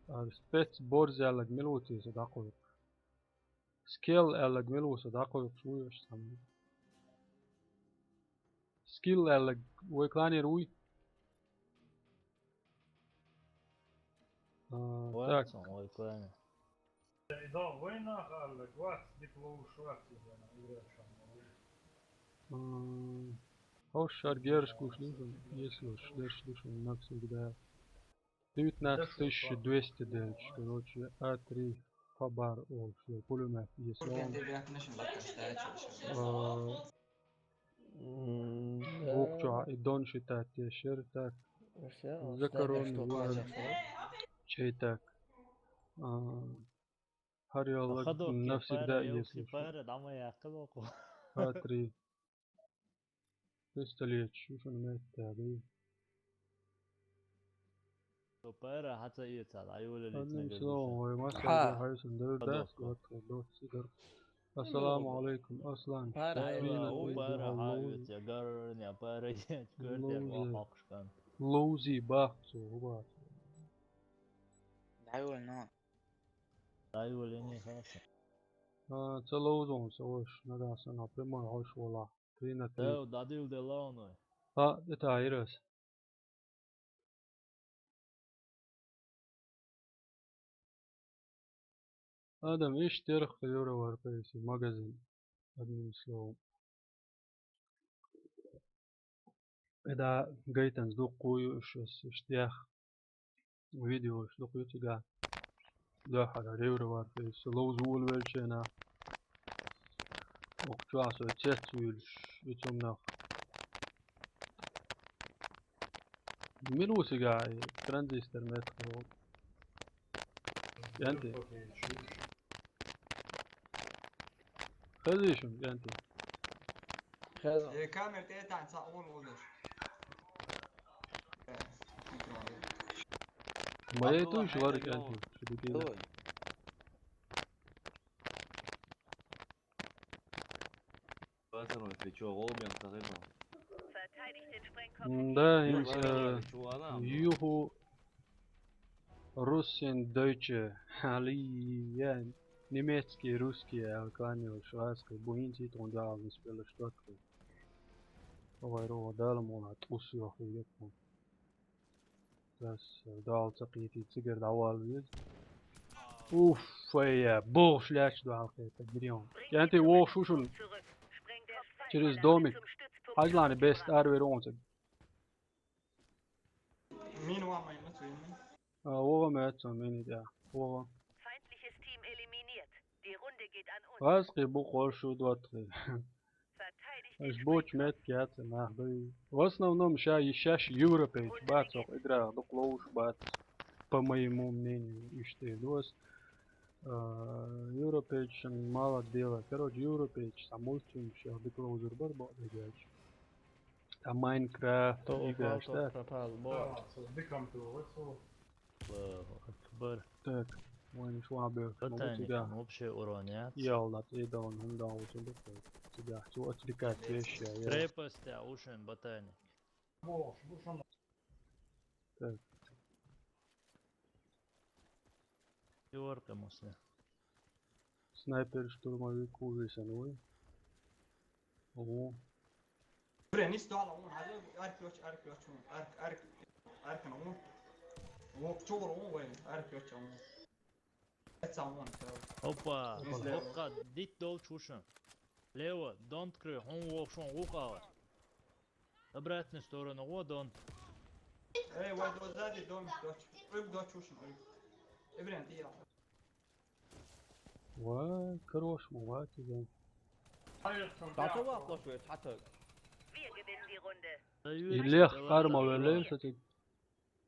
А, спец борз аьлларг мила ву те со дӀакхойкху? Скилл аьлларг мила ву со дӀакхойкхуш вуй аша цхьамма? Скилл аьлларг вай кланера вуй? А, Вай так. Сан, вай кланера. И да, вайнах аьлларг вац, дика ловуш вац иза, игра шамма вуй. М, хӀорш шар герш гуш ду шуна, если уж дерш ду шуна, навсегда. Девятнадцать тысяч двести делча, короче, А три Фабар олуш, пулемёт, если он. Курган де бяхнашин батташ дача. А, М, да. Вукху чохь и дон ши таттеш яра, так. Всё, он Закарон стабильно, что вуй. Плачет, что? Чей так. А, хӀара йоллаг Хадо навсегда пара, если ёлки что. Пара, дама яккал окъу. А три. Пистолет, шу шуна метта, да? Со пара хьаца эца, дӀайолалица Одним нагахь словом, душа. Вай массаьрга Хьа. Хьайсан дара Хадо дас, окъу. Вот, вот, вот, сигар. Ассаламу алейкум, Аслан. Пара Пара, хьайсан. О, Пара, пара, хьа, хьа, оьца, гарни, пара, я, кёртер, Лузер. Ва, хьокхушкан. Ловзий бахцо, хӀу бац. ДӀайолна. ДӀайолна хьоша. А, ца ловзон са ош, нагахь санна прямой хьош вала. Три на три. Дав, дадил де лауной. А, это айрас. Адам, иш терх Евроварпейси магазин. Одним словом. Эда гайтанца дуккху ю иш, иш тӀех видеош дуккху ю цига. Дуьххьара Евроварпейси ловза волавелчена. Укх чохь со цец вуьйлуш, и цунах. Мила ву цига и транзистор меттахо? КӀентий. Хезий шуна, КӀентий? Хеза. Э, камера тӀе а таьӀна, цхьа гӀуна гӀо деш. Э, микрофон. Ма ей туйш вара, КӀентий, шу дигийла. Пацаны, ты чё, голубем сагыба? Verteidigt den Sprengkopf. Да, им, э, юху Russen Deutsche, али я немецкий, русский, алкани, шведский, буинти, тон дал, не спела, что такое. Ой, ро, дала, мона, тус, ё, хуя, тон. Тас, дал, ца кхийти, цигара дӀавала веза. Уф, фая, бохуш лаьтташ дуьхьал кхета, гирион. КӀентий, вохуш ву шуна. Через домик. Хьажлани бест, ара вера вон цига. Мин ван майн ма цуьйман. А, вогӀа меца, мини тӀехь. ВогӀа. Feindliches Team eliminiert. Die Runde geht an uns. Аз кхин бу кхош шу доттагӀий. Аш бочу меттиг яц нах дуй. В основном ша и шаьш европейцаш бац, оха играх дукха ловзуш бац, по моему мнению, иштта дос. А, европейцашна мало дела. Короче, европейцаш, а мультфильм шех дика ловзур бар, бакъдерг аьлча. А Майнкрафт, то играш, упал, то так? Пропал, бот. Аллаху акбар. Так, вайн швабер, могу тебя. Ботаникан вообще урон яц. Ялла, ты дал, хӀума дал, цу дукха. Тебя, цу отвлекать вещи, а я. Крепость, а ушин ботаник. Так. Юрка мусли. Снайпер, штурмовик, ужасен вуй. Ого. Бре, нис дала вон, хьале, арк йоч, арк йоч вон, арк, арк, аркана вон. Вон, чугур вон вай, арк йоч вон. Эца вон, чугур. Опа, нис лево. Опа, дит долчу шун. Лево, don't кры, хьун вохшун вукъала. Обратную сторону, во, don't. Эй, вай, до сзади, don't, доч. Уйг доч шун, уйг. Эбрен, ты я. Ва, хорош, ма, ва, тига. Дацу ваккхалаш вай, цхьаьтаг. Wir gewinnen die Runde. И лех карма веллер, кстати.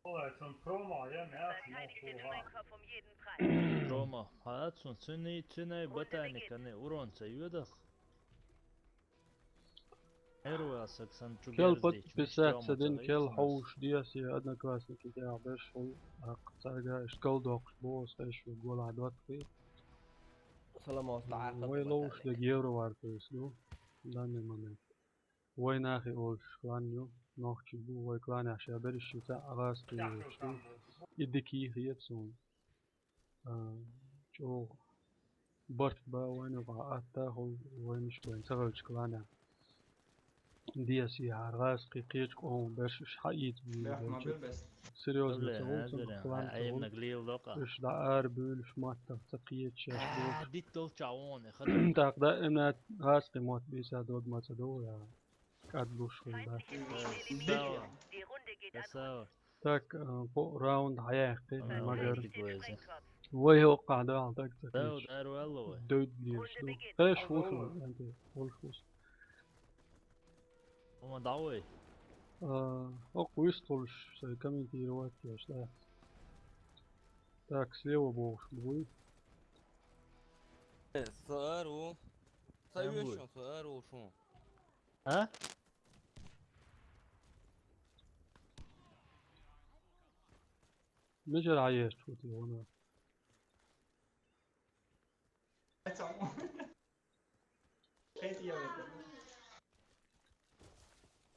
Verteidigt den Sprengkopf um jeden Preis. Рома, хьацун цуьнан, цуьнан ботаникан урон ца йоьдах. Кел подписаться дин, кел хьовш дес, я одноклассники, я берш хьул, ах, цаьрга иш калдоккхуш боху, аш шу гола доттагӀий. Салам алейкум. Вай ловш дерг Евроварпейс ду, данный момент. Вай нахи олуш клан ю, нохчий бу, вай кланехь ша берш ю, цхьа гӀазкхий йолуш ду. И дика йихье суна. А, чӀогӀа барт бан вайна юкъахь атта а хьул, вайнаш вайн ца хилча кланехь. Дес яхьара гӀазкхий кхечу къоман берш уьш хьаийца буьйлуш. Серьёзно ца хуьлу, цунах клан ца хуьлу. Уьш дӀа ара буьйлуш, маттах ца кхеташ, шаьш бохуш. ТӀаккха даимна гӀазкхий мотт бийца дог ма ца довла, я кӀад луш хуьлу, да. Красава. Так, э, по-, раунд хьаяьккхи, магар. Вай хӀокхахь дахьал даг ца кхеташ. Дойд лелаш ду. Кхеш ву шу, анте, волуш ву шу. Хьума дӀа вай. А, хӀокху вистхуьлуш, сайн комментировать еш дац. Так, слева бохуш буй. Э, са ара ву. Са вешан, са ара ву шун. А? Мичара хьаерча ву те вана?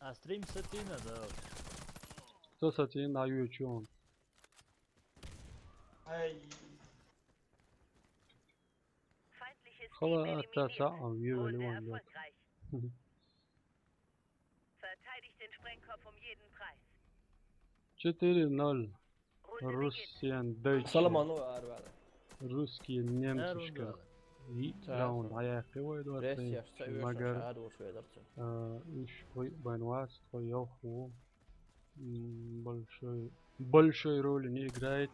А стрим сатина, да. Ца сацийна дӀайоьдуш ю хьуна. Ай. Хала атта цхьаъ а вевали ван лоьту. Четыре ноль. Руссиян дойчи. Саламан у арвала. Русские немцашка. И раунд хьаяьккхи вай дора. Магар, а, уьш вай бан вац, тхо йовх ву. М, большой, большой роли не играет.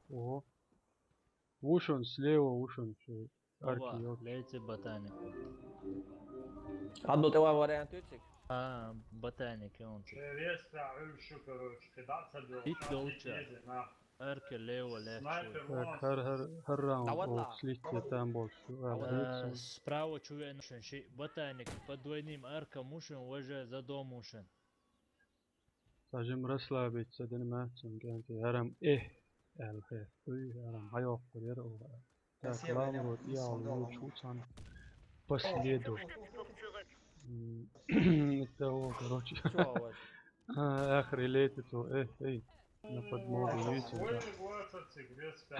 Ого. Ву шун, слева ву шун, чу арки. Ова, йолчу. Лейци ботанику. Хьан ду тӀе ван вариант ю цига? А, ботаник ю он цига. Резко Ӏуьллуш ю, короче, кхидӀа а ца доьлхуш. Ит долча. Арка лево лехчу. Так, хӀар, хӀар, хӀар раунд. Давай, о, ла. Слить там болчу. Давай. Э, справа чу веана шун ши ботаник под двойным арком ву шун, важе за дом ву шун. Цхьа жим расслабиться дина маьццан кӀанте, хӀарам, э, аьлла хетта дуй, хӀарам хьайоккхур яра оха. Так, ламро тӀеяхьа лучу цхьана. Последу. М, это о, короче. А, ахри летит, о, э, эй. На подмогу видите, да.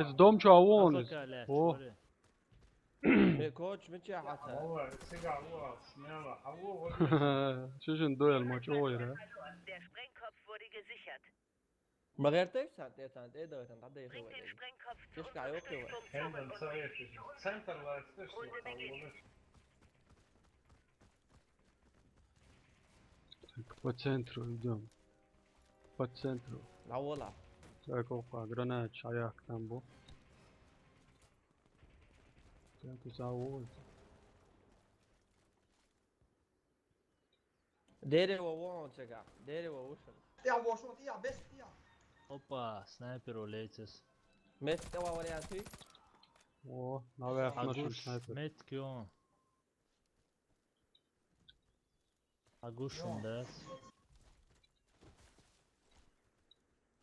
Эцу дом чу а вон. О. Ме коча мича хьаца? Ва, цига ва, смело, хьаву, ва. Шу шин дуэл ма чӀогӀа яра. Der Sprengkopf wurde gesichert. Ма гӀерташ сан тӀе, сан тӀе, давай, сан тӀе, давай. Bringt den Sprengkopf zu unserem Stützpunkt und unternehmt ihn. Центр лайф, Runde beginnt. Так, по центру идём. По центру. Давола. Так, окко, гранат, шаяк там был. Так, завод. Дерево вон цега. Дерево вышел. Я вошел, я без, я. Опа, снайпер улетел. Место во варианты. О, наверх машин. Агуш снайпер. Метки он. Агушин, да.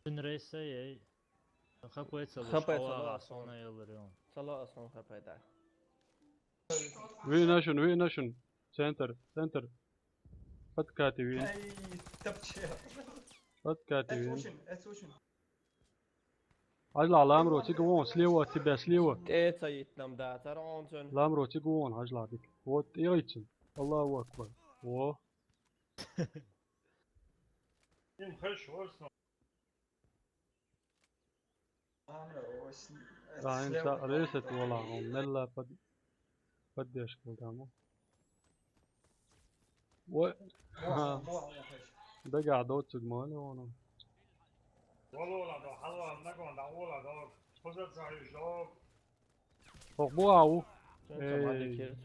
Шин рейса ей. Хапай цалу. Хапай цалу. Школа сона елрион. Цалу асон хапай, да. Винашин, винашин. Центр, центр. Подкати вин. Ай, тапче. Подкати вин. Эцушин, эцушин. Хьажал, ламро цига вон, слева от тебя, слева. ТӀе ца йитнам да, цара онцун. Ламро цига вон, хьажал дика. Вот, тӀе йитцун. Аллаху акбар. Во. Им хеш ворс но. Ламро ос. Да, им са резет вала, он мелла под-, поддержка там. Ой. Во, ха. Во, во, хеш. Дагахь доццуг ма ваьлла вон. Валла, валла, да, хьалвала, нагон, да, валла, да, поза цаьржо. Хох бу а ву. Эй.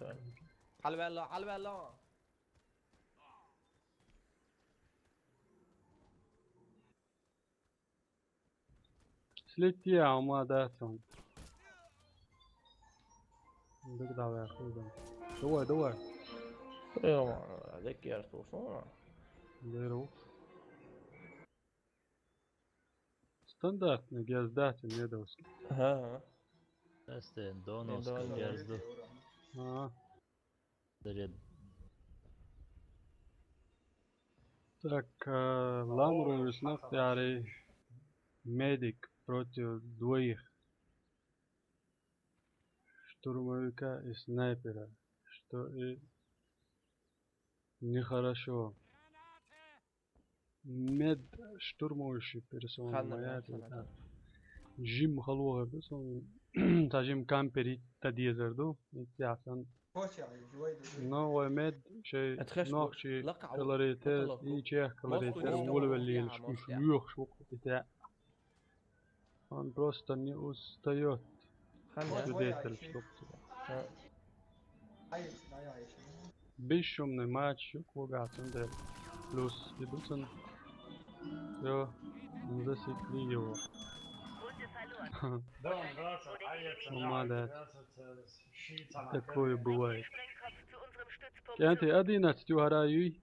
Хьалвала, хьалвала. Слетел, а, ма дац он. Дагадавай, худан. Давай, давай. Э, ладно, дагер слушал. Здорово. Стандартный герз, да, медовский. Ага. Эстен, доновский герз, да. Ага. Заряд. Так, э, ламро вишнах тяри медик против двоих. Штурмовика и снайпера. Что и нехорошо. Мед штурмующий персона моя, ханна, да. Жим халугӀар ду сон, та жим кампери та дезар ду, итти асан. Но вай мед шей нохчи колоритер, и чех колоритер, вулвеллийлаш уш юхш вукх итя. Он просто не устаёт. Свидетель, чтоб тебя. Бесшумный матч, ю кугацан дер. Плюс идуцан. Всё, засекли его. Помада. Такое бывает. Кенти одиннадцать угораю.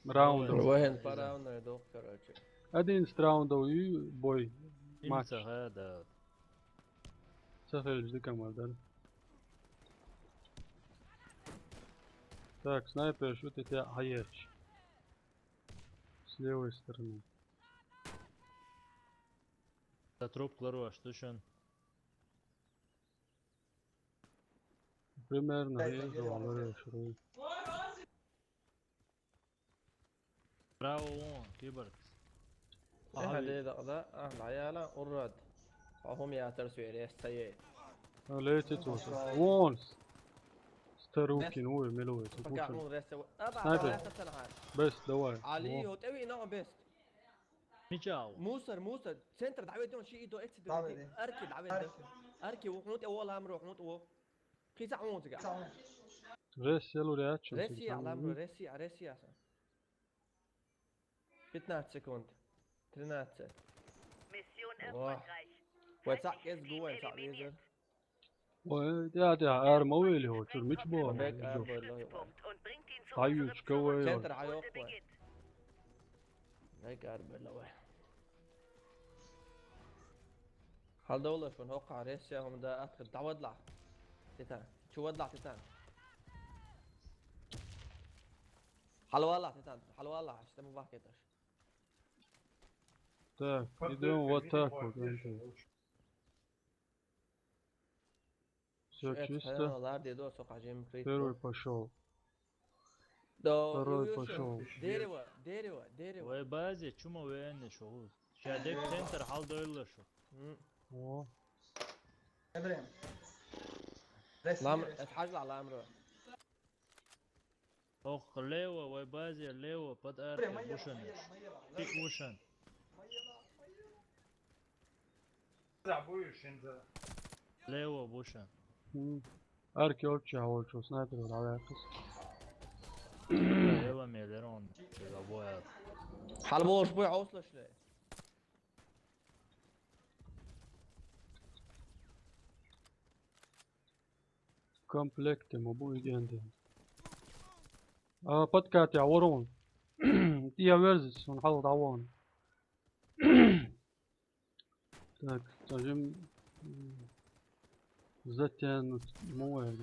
Раундов. Ваген по равной дох, короче. Одиннадцать раундов и бой. Матч. Имца, да. Цахель жди командан. Так, снайпер шутит я хаеш. С левой стороны. Та трубка ларош ду шун. Примерно хӀеза валаре шуруй. Браво, вон, киборгс. Ахьа, дедакъда, ахьа, дӀаяла, уррад. Ахьа хӀума ятар суьйре, ца ей. А, летит вот. Вон! Старухин, ой, милует. Пока хӀума ресса. Аба, снайпер. Аба, ресса цана хьар. Бес, давай. Али, вот эви, но, бес. Мичал. Мусор, мусор. Центр дӀаведон, ши идо, эци дӀаведе. Арки дӀаведе. Арки. Арки, хӀунтӀе во ламро, хӀунтӀе во. Кхиса хӀунтӀига. Ресса лур яц шун. Ресса, ламро, ресса, ресса аса. Пятнадцать секунд. Тринадцать. Миссион эрфолграйх. Вай цхьаъ кӀезига вай, цхьаъ везар. Вай, тӀа, тӀа, ара ма вели хьо, чура мича боху? Бек ара бой лой вай. Хьаюьйцу кавай. Центр хьайоккху вай. Бек ара бой лой вай. Хьалдовла шун хӀокхахь ресса хӀума да атта дӀавадлахь. Титан. Чу вадлахь, Титан. Хьалвалахь, Титан. Хьалвалахь, аш тема вахкеташ. Так, идём в атаку, Гантей. Всё чисто. Первый пошёл. Да, второй пошёл. Дерево, дерево. Вай базе, чума веанне шу. Ша дек центр хьалдойла шу. О. Лам, хьажла ламро. Ох, лево, вай базе, лево, под аркой, бушан. Пик бушан. Лево, бушан. Арки олча, олча, снайпер ваьлла ваьккхас. Лево, мелер он. Лево, бояр. Хьалболуш буй, хьовсалаш ле. Комплекте ма бу и генде. А, подкатя, ворон. Я верзис, он хьал да вон. Так, скажем, м, затянуть, мо, э,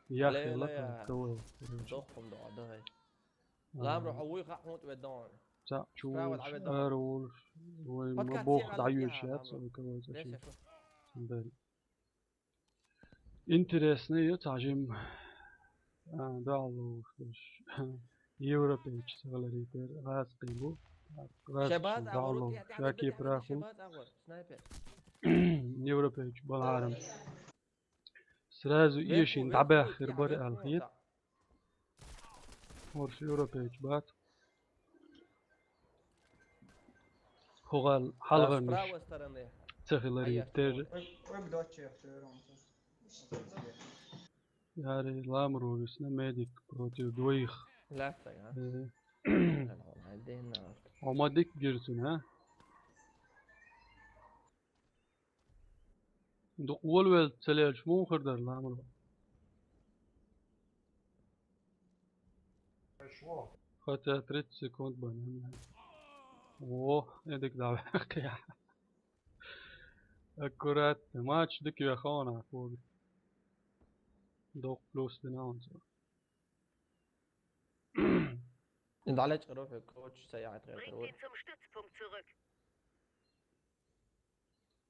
я Ле, хела ле, там, я. Кого, короче. Дохум да, да, хай. А. Ламро, а вуй хьа хьунт ве дон. Ца, чу, Справа давай, давай. Ар вур, вай, ма Подкат бох, сигал да, тя, ю, ха, щас, ламро. Ой, кого, Ле, зачем? Се, шу. Да. Интересный, ё, цхьа жим. А, да, лу, слушай. Европейчи сагаларитер, гӀазкхий бу. ГӀазкхий Шабаз, а, дало, ворот, я, я, шаки я, я, праху. Шабаз, а, ворот, снайпер. Европейчи баларам. Сразу Век, ешин век, дабах век, хирбар век, алхит. Да. Орш европейчи бат. ХӀугӀал хьалгӀанаш. С правой стороны. Цахилари тер. Ой, ой, бдачи, я всё равно. Яри ламру висна медик против двоих. Лаьццаг, а? Э. Ай, дена. Ома дик гирцун, а? Дукха волавелча ца лелаш муха хир дара ламро? Хотя тридцать секунд бан. О, эдик да вехкия. Аккуратно. Матч дик веха вана фоби. Док плюс двенадцать. Далеч руфе коч саяхат гӀертар. Bringt ihn zum Stützpunkt zurück.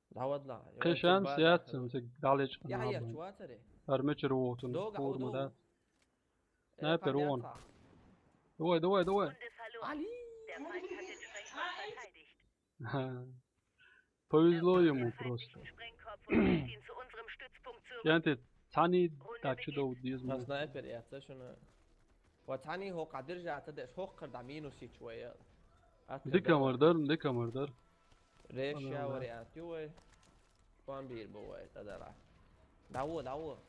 ДӀавадла. Кхин шанс яц цунца дӀалечкъа. Я, я, чувацаре. Армечер вотун. Дог форма, да. Снайпер вон. Давай, давай, давай. Runde verloren. Али! Der Feind hat den Sprengkopf verteidigt. Ага. Повезло ему просто. Sprengkopf und bringt ihn zu unserem Stützpunkt zurück. Янти цани дачу дов диз. На снайпер яц шуна. Ва цани хӀокху держа ца деш, хӀокхура дӀа минус йича вай. Дика мар дар, дика мар дар. Реш я вариант ю вай. Бомбир бу вай, тӀадара. Даво, даво.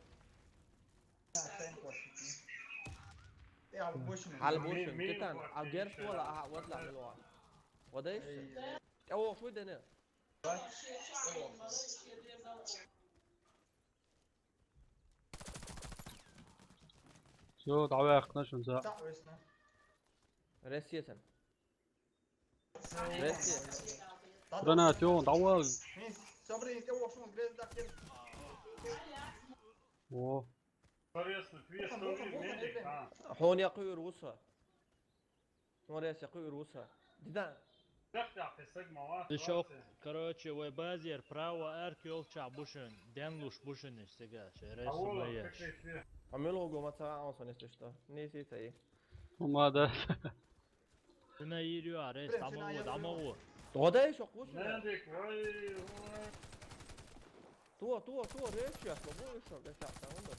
Хьал бушун, Титан, а герш вала, а, вот ла, милуа. Вот и всё. ТӀевогӀуш ву дена? Всё, дӀаваьккхина шун за. Ресси сан. Ресси. Гранат, ё, дӀавал. О. Хьуна яккхий уьр ву со. Хьуна рес яккхий уьр ву со. Дида. Ишо, короче, вай базера право арк йолча бушун, денлуш бушун ишсига, шереш сумаеш. А мел гума ца аун сон, если что. Не сица и. Ума да. Сина ирю арес, тамагу, тамагу. Тода ишо кушун. Медик, вай, вай. Туа, туа, туа, речи, а слабо ишо, беша, там он да.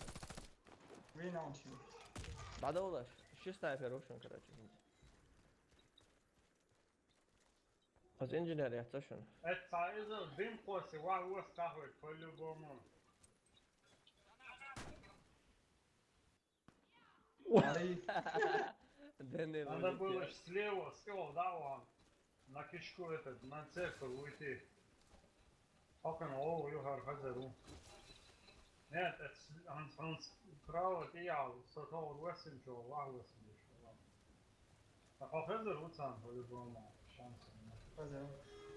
Винаунчи. Бада улаш. Ши снайпер ушун, короче. Аз инженер яцашун. Это из дым после ва ва стахует по-любому. Ай. Надо было слева, слева, да, вон. На кишку этот, на церковь уйти. Окон, о, юхар хазару. Нет, это с- он, он с- право, это я, сотовый восемь, что, ва восемь, что. А по хазару там по-любому шансы нет. Хазару.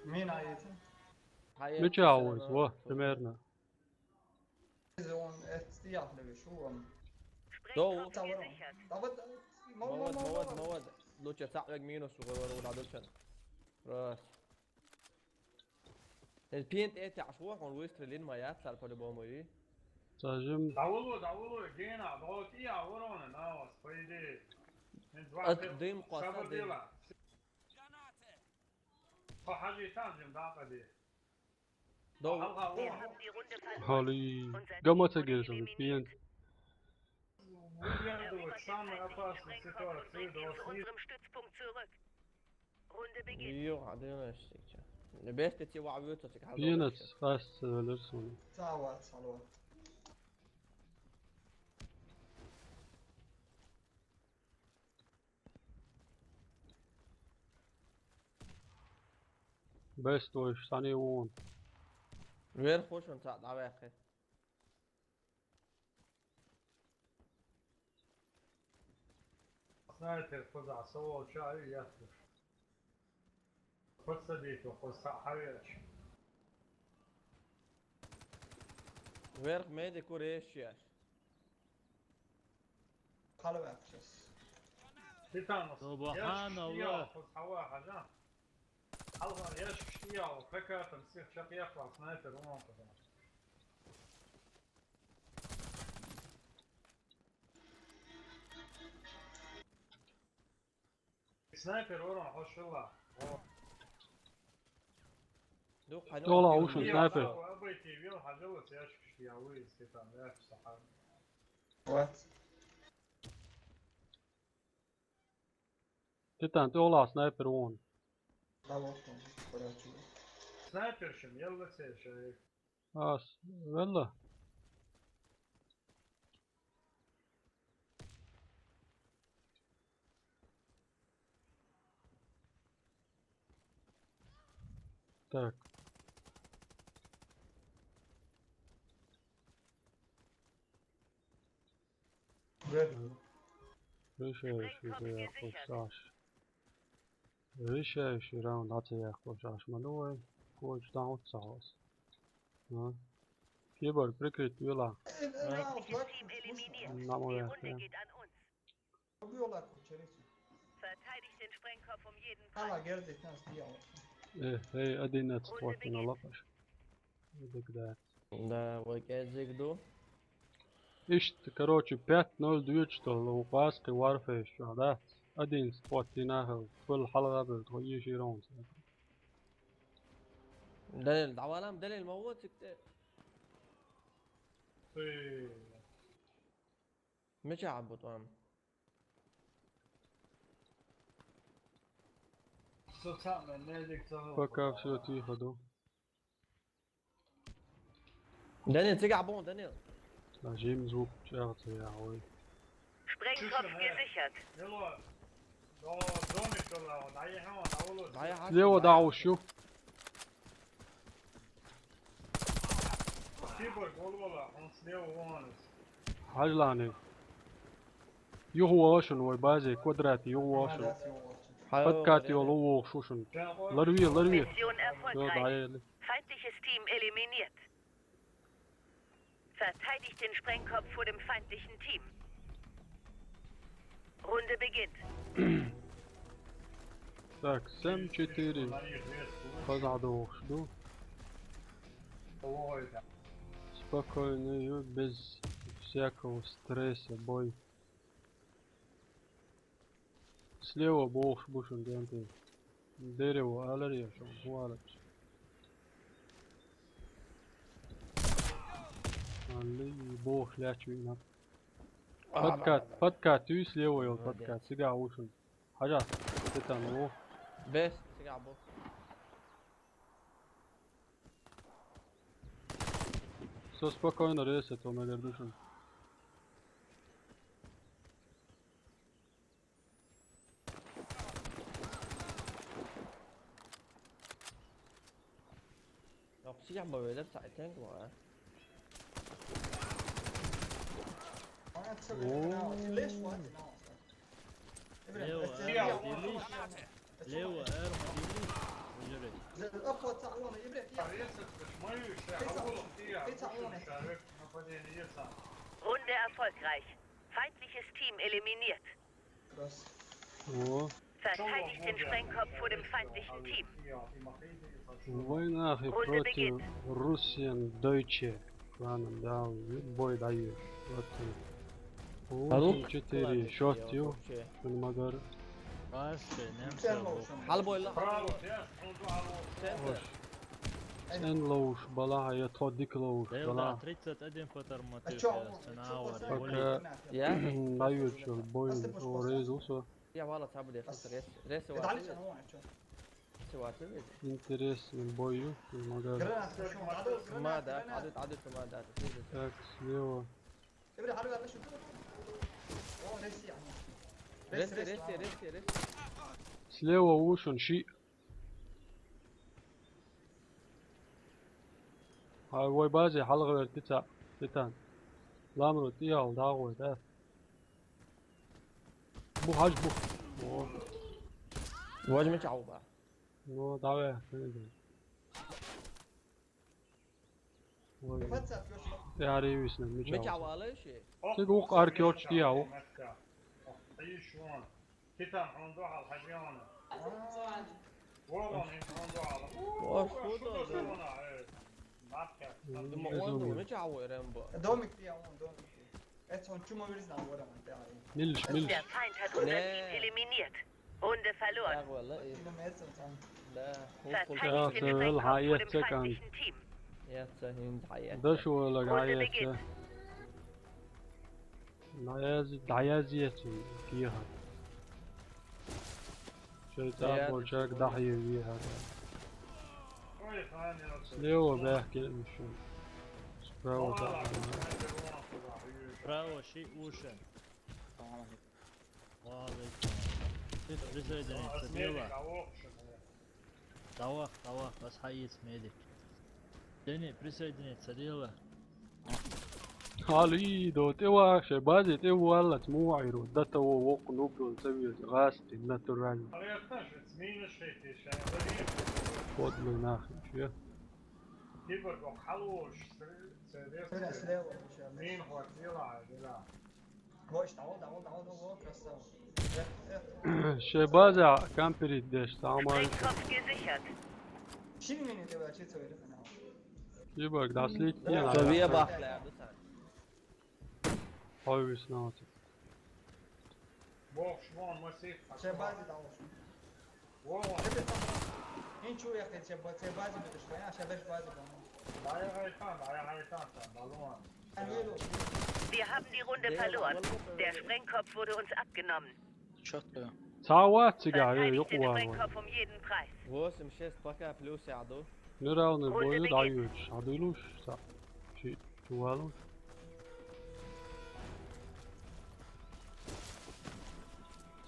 Мина эти. Меча вот, вот, примерно. Он это я хлебе, что он. Доу. Давай, давай, мало, Мовод, мало, мовод, мало. Мовод. Лучше цапляк минус, угору, надо чен. Раз. Пент это аж вот, он выстрелил, моя царь по-любому и. Сажим. Давулу, давулу, гена, вот и я, ворона, на вас, по идее. От дым коса, дым. Похожи там, дым, да, поди. Доу. Hallo. Gama ta gelsin, bien. Erobert den Sprengkopf und ziehen Sie unseren Stützpunkt zurück. Runde beginnt. Йо, адына штикча. Не бесте ти ва вюто ти хал. Пиенец, фас, лерсон. Цава, салон. Бест ваш, сани вон. Вер хошун ца давехе. Снайпер куда совал чай я туш. Подсадить его, подсахавич. Вер меди куреш яш. Халвакшас. Титанус. Субханаллах. Я хава хажа. Алла, я шкия, какая там всех чат я класс, снайпер, он куда. Снайпер, ворон, хошула. О. Дола, ушун снайпер. Абайти вил хажалас, я шкия, вы, если там, я сахар. Вот. Титан, дола, снайпер, вон. Да, вот он, порядок. Снайпер шим, я лысый шайик. Ас, велла. Так. Решающий я кусаш. Решающий раунд ацеях кусаш. Малой. Коч там уцаус. А? Киборг, прикрыть, вела. Feindliches Team eliminiert. Die Runde geht an uns. Verteidigt den Sprengkopf um jeden Preis. Э, эй, один это спортина лапаш. Иди куда. Да, вот я зигду. Ишт, короче, пять ноль две что ли, у Пасхи Warface, что, да? Один спортина, был халга был, то ещё раунд. Далил, давалам, далил, мовод сикте. Ты. Меча абутуам. Что самое, медик того. Пока все тихо, да? Данил, цыгабон, Данил. Нажим звук, чё ты, я, ой. Sprengkopf gesichert. Слева, да, ушел. Слева, вон. Хажланы. Юху ошун, ой, базе, квадрат, юху ошун. Подкат, ёлу ошушун. Ларви, ларви. Mission erfolgreich. Feindliches Team eliminiert. Verteidigt den Sprengkopf vor dem feindlichen Team. Runde beginnt. Так, семь четыре. Хаза дохуш ду. Спокойно, ю, без всякого стресса, бой. Слева бохуш бу шун дентий. Дерево алар я шун, хвалат. Алли бохуш лячу инап. Подкат, подкат, ю слева йол, молодец, подкат, сига ушун. Хажа, это ну. Бес, сига бу. Всё спокойно, ресет, он, наверное, душен. Yok, siyah boy, that's, I think, what? Leo, Erma, Dilish. Leo, Erma, Dilish. Runde erfolgreich. Feindliches Team eliminiert. О. Verteidigt den Sprengkopf vor dem feindlichen Team. Война против Russian Deutsche. Ладно, да, бой даю. Вот. Восемь четыре, счёт ю. Шун магар. Хал бойла. Хош. Сен лоуш бала, я тхо дик лоуш бала. Тридцать один потарматив. Пока. Я? Даю чё, бой, о, резу со. Я вала табу деш, рес, рес ватил. Интересный бой, магар. Ма да, аду, аду, ма да. Так, слева. Рес, рес, рес, рес. Слева ушун ши. Ай, вай базе, халгъа верти ца, титан. Ламру тиял, да, гой, да. Бу хаж бу. О. Важме чауба. Ну, давай, давай. Ой. Яри висна, мича. Мича вала ши. Чиг ух аркёч тиял. Титан, он дохал хажиона. Вон, он дохал. О, шуда. Мича вала, Рэмбо. Домик тиял, он домик. Милш, милш. Der Feind hat unser Team eliminiert. Runde verloren. Verteidigt den Sprengkopf vor dem feindlichen Team. Да шо вала, Runde beginnt. Даязи, даязи яцу, киха. Шайтан болчак дахьи вихар. Слева бяхки мишун. Справа так. Справа ши ушен. Ва алейкум. Ты присоединиться, слева. Давах, давах, вас хаис медик. Дени, присоединиться, слева. Али, до, тӀе вахша, базе, тӀе валлац, мугӀайру, дата во вокъ нубрун цавиз, гъасти, натурально. Подлый нахуй, чё? Шебаза кампери деш, самай. Sprengkopf gesichert. Шибак, даслик, я. Совия бахле, Абдусан. Хойвис наоти. Бог шмон, масиф. Шебази даош. Ин чу яхин шеба-, шебази будеш, я, шебеш бази бана. Дая гайтан, дая гайтан, балуан. Wir haben die Runde verloren. Der Sprengkopf wurde uns abgenommen. Чё ты? Цава цига, э, Verteidigt den Sprengkopf um jeden Preis. Восемь шесть пока плюс я аду. Неравный бой, даешь, адуйлуш, са. Чи, чувалуш.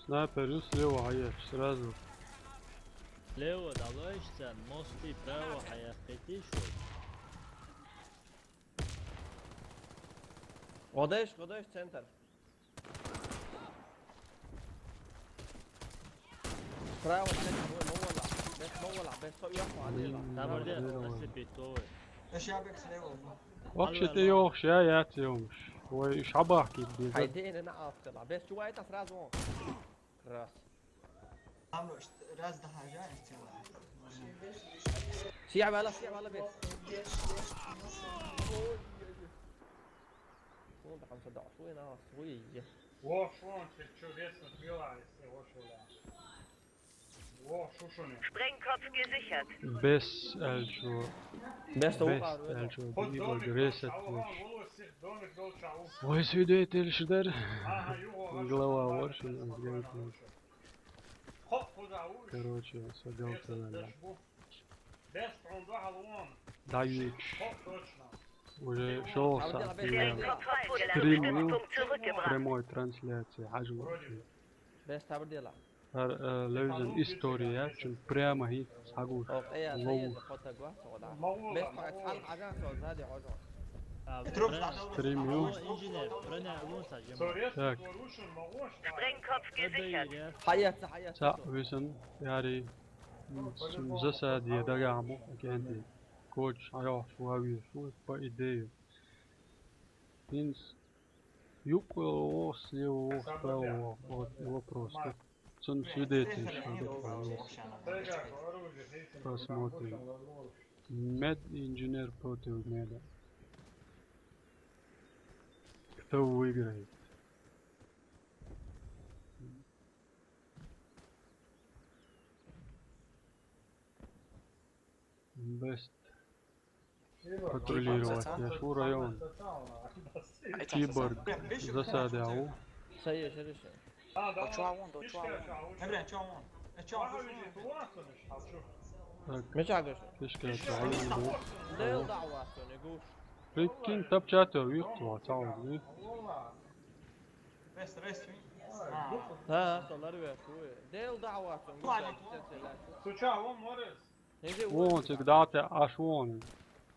Снайпер, ю слева, а я сразу. Слева, давай, мосты, право, а я пятишку. Гъодеш, гъодеш, центр. Право, центр, ой, мовала. Бес, мовала, бес, со, ё, хвалила. Табарде, ослепит, ой. Вообще ты ёх, ща я тёмш. Ой, шабах кит, биза. Хайде, не на автола. Бес, чувай, это сразу. Раз. Там раз дахажа, эцела. Сиа вала, сиа вала бе. Вон да хамса да, шуй на, шуй. Во, шун, ты чё вечно пила, если во шула. Во, шушуни. Sprengkopf gesichert. Бес аьлча. Бес то Бес укъар ве. аьлча. Хоть Бигла домик гресет долча, веш. Аллах, волос их домик долча, ау. Вай свидетель шдар. Ага, юго, Глава ага, Воршин, спокойно, Воршин. хорошо. Хоп, куда уж. Короче, садил Бес, канала. бес, бу. Бес, он два, алон. Дають. Хоп, точно. Уже шёл Там сам дело без стрелял. Sprengkopf hat wohl den Stream, Stützpunkt zurückgebracht. Прямой трансляции. Хьажа. Бес табар дела. Гьар а, левзан история, чун прямо хи хьагуш. О, къея, Ловуш. Фото гуа, цо да. Могу, Бес могу. Факат хьал хьажа, цо да, де хьожа. Стрим ю. Сорез, Так. Ворушин, могу, что? Хьаят, Sprengkopf хьаят. gesichert. Хьаят, хьаят. Ца висан, яри. Сум засаде дагаму, кенди. Коч, айо, шуави, шу, по идее. Инс. Юкъ, о, слева, о, справа, о, вот вопрос. Цун свидетель, что такое? Посмотрим. Мед инженер против меда. Кто выиграет? Бест. Патрулировать я шу район. Киборг засаде ау. Сая, шереше. Очуавон, очуавон. Эмре, чё он? Э, чё он? Мечагаш. Фишка чалын бу. Дел дава, не гуш. Прикинь, тапчатор вихтуа, цаун. Рес, рес, ви. Ха, солар ве, шу. Дел дава, Ладно. Суча, вон морез. Неге Вон цик дате аш вон.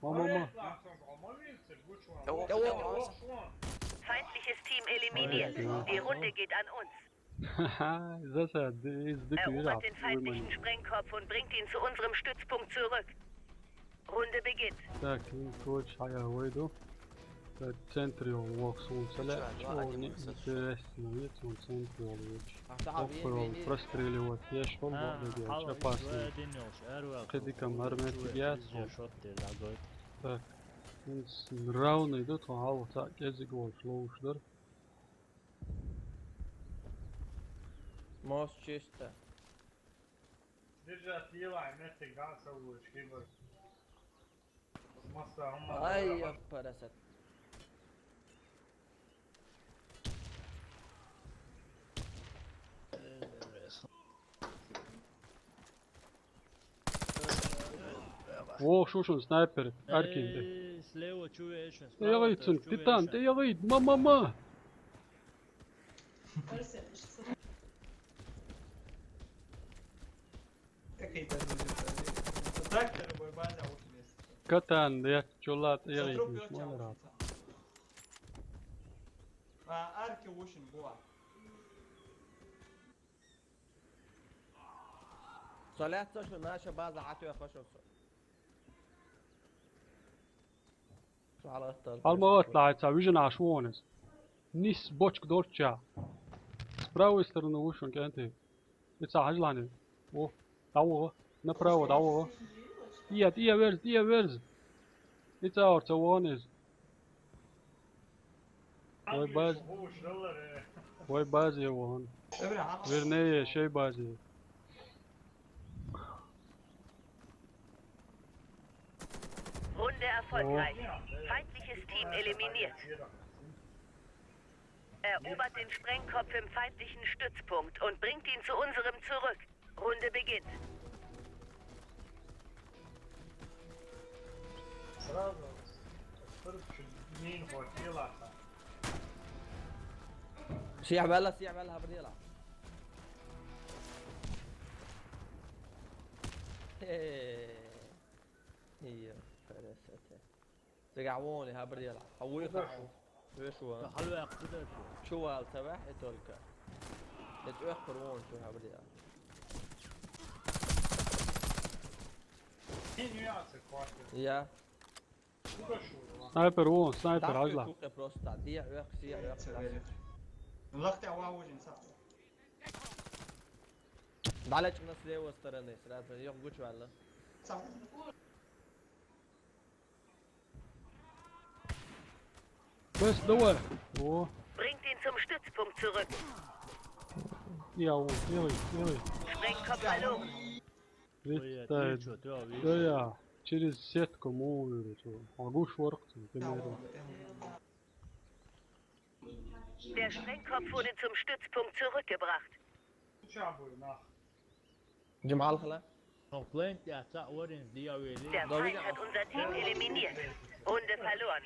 Мама, ма. Давай, давай. Feindliches Team eliminiert. Die Runde geht an uns. Ха-ха, засаде из дык вира. Erobert den feindlichen Sprengkopf und bringt ihn zu unserem Stützpunkt zurück. Runde beginnt. Так, им коч хая войду. Так, центре он воксун сала. О, не интересно, нет, он центре он вокс. Охуй простреливать, я шел, А, вот, хала опасно. Иш вадин йолуш, эр вел. Кхидикам армет Чу яц, эзия шот дезагой. Так, инс равный идут, он хала ца кезиг волш лоуш дар. Мост чисто. Держать ела, мети гаса лучки бы. Масса, Ай, парасат. О, шушун снайпер, аркинде. Эй, слева чуешь. Тейгит сын, титан, тейгит, ма, ма, ма. Как это будет? Трактор любой база, а вот вместе. Катан, я чулат, Сотрудник тейгит, ма, чё? ма. А, арки ушин, буа. Солят то, что наша база, а ты хочешь всё. Шалатта. Алма ватлаца, вижен аш вонес. Нис бочк дорча. С правой стороны вышел, кенты. Ица хажланы. О, давого. Направо, давого. Ия, ия верз, ия верз. Ица орца вонес. Вай баз, вай баз я вон. Вернее, шей баз я. Runde erfolgreich. Feindliches Team eliminiert. Erobert den Sprengkopf im feindlichen Stützpunkt und bringt ihn zu unserem zurück. Runde beginnt. Сразу сырчу мин хватило. Сиа вела, сиа вела, хабар дела. Хе. Ия, парасата. Цигавони, хабар дела. Хавуй хау. Вешуа. Халва куда? Чувал табах и только. Эт эх курвон чу, хабар дела. Синюяцы квартир. Я. Куда шула? Снайпер вон, снайпер, Так хажла. Куке просто. Дия эх, сиа эх. Лахта ва ужин са. Далечкъна слева стороны, сразу йох гучвалла. Бес, давай. О, Bringt ihn zum Stützpunkt zurück. я, о, делай, делай. Sprengkopf verloren. Ведь так. Да я, через сетку могу, говорит, о. Могу шворк, например. Der Sprengkopf wurde zum Stützpunkt zurückgebracht. جمعة الخلا. Noch klein, der hat da Ohren, die ja wir Der Feind hat unser Team eliminiert. Runde verloren.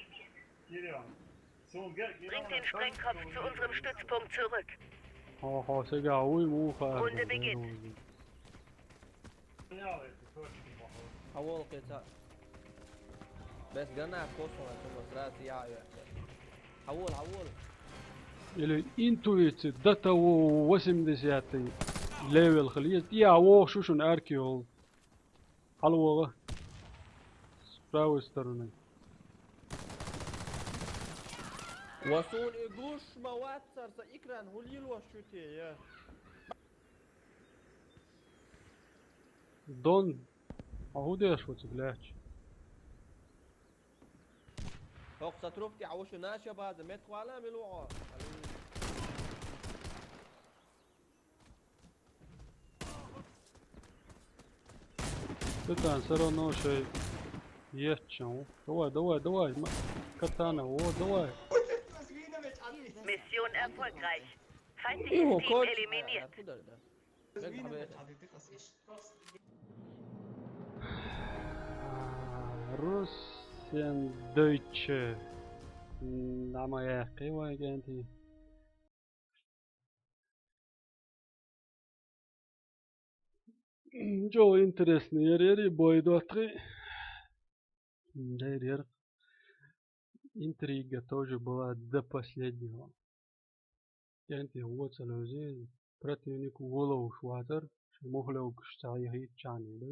Bringt den Sprengkopf zu unserem Stützpunkt zurück. Ха, ха, сега уй му ха. Runde beginnt. حول قطاع. بس قلنا كوسو انتم سراسي يا يا. حول حول. Или интуиция до того восьмидесятый левел хилиет. Я, о, шушун аркиол. Алвога. С правой стороны. وسون يقوش مواد صار سا إكران هو اللي يلوى شو تي يا. Дон. А худеш вот, блядь. هوق ستروفتي عوشو ناشا بازا ميت خوالا ملوعو. Ты там все равно еще есть чем. Давай, давай, давай. ма-, Катана, о, давай. Mission erfolgreich. ايوه Feindliches Team كوتش. Eliminiert. Russen Deutsche. Нама яхи вай гэнти. Жо интересный ер ер бой дотри. Ер ер. Интрига тоже была до последнего. Гэнти уоцалози противник волоуш ватар, мухлеугш цаихи чани, да?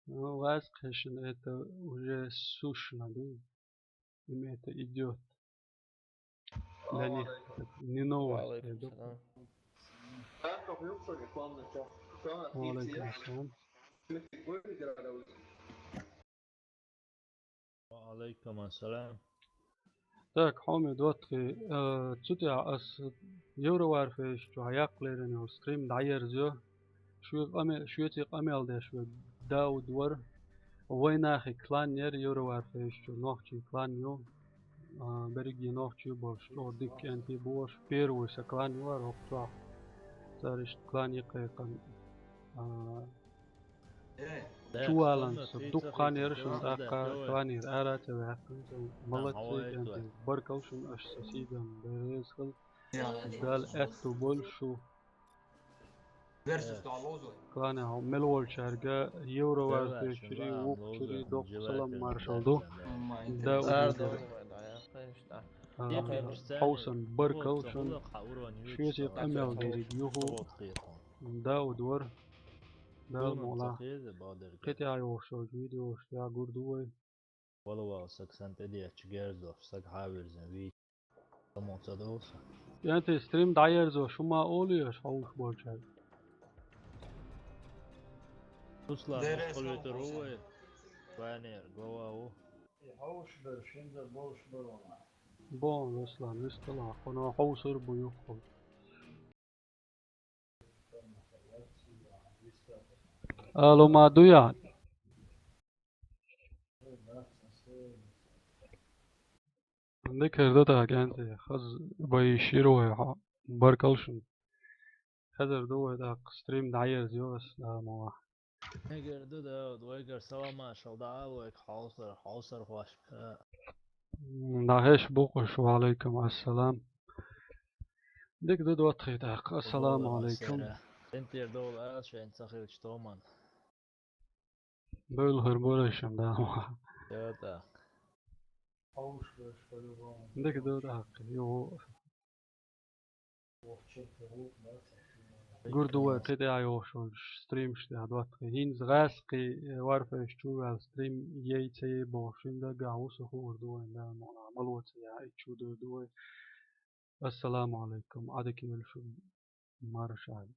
Ну, вас кхешин это уже сушно, да? Им это идет. Для них это не новое. وعليكم السلام. Уалейкум ассалам. وعليكم السلام. Так, хьоме дотхи, э, цутя ас Евроварфейс чу хьаяккхлерин йол стрим дӀаерзо. Шуй къаме-, шуйци къамел деш ве Дауд вар. Вайнахи клан ер Евроварфейс чу, нохчи клан ю. А, берги нохчи болш, о, дик энти болш, первый са клан ю ар охтуа. Цариш клан йикъекъан. А, Чувалан са дуккхан ер шун даккха кланир ара ца вяхкан ца молодцы гэнти. Баркал шун аш сасиган берез хил. Дал этту бол шу. Клана хо мел волчарга евро варфе чури, вук чури, док салам маршал ду. Да, удидар. Хаусан баркал шун. Шуйти къамел гериг юху. Да, удвар. Да, мола. Кете ай ошо, видео ошо, я гурду вай. Валава саксан тедия чигерзо, сак хавирзен ви. Тамон садоса. Янти стрим дайерзо, шума олиеш, хауш болчай. Руслан, Дерес сколько вопросов. Рувы? Банер, глава у. Бон, Руслан, нискала, хона хаусур буюху. Алло, ма дуя. Андек хердо да гэнти, хаз бай широ ха, баркал шун. Хазар ду да стрим дайерзо, ассаламу алейкум. Эгер ду да, вайгар салама, шалда алвек, хаусар, хаусар хуашка. Нахеш букуш, ва алейкум ассалам. Дик ду да тхитак, ассаламу алейкум. Сентер дол ас шен сахил чтоман. Бөл хер борашам да. Йота. Дик ду да, йо. Гурдува кеде айошо стрим ште адват. Хин згаски варфеш чувал стрим ейце бошин да гаусу хурдува да мона малоца я и чудо дуе. Ассаламу алейкум. Адеки велшу маршал.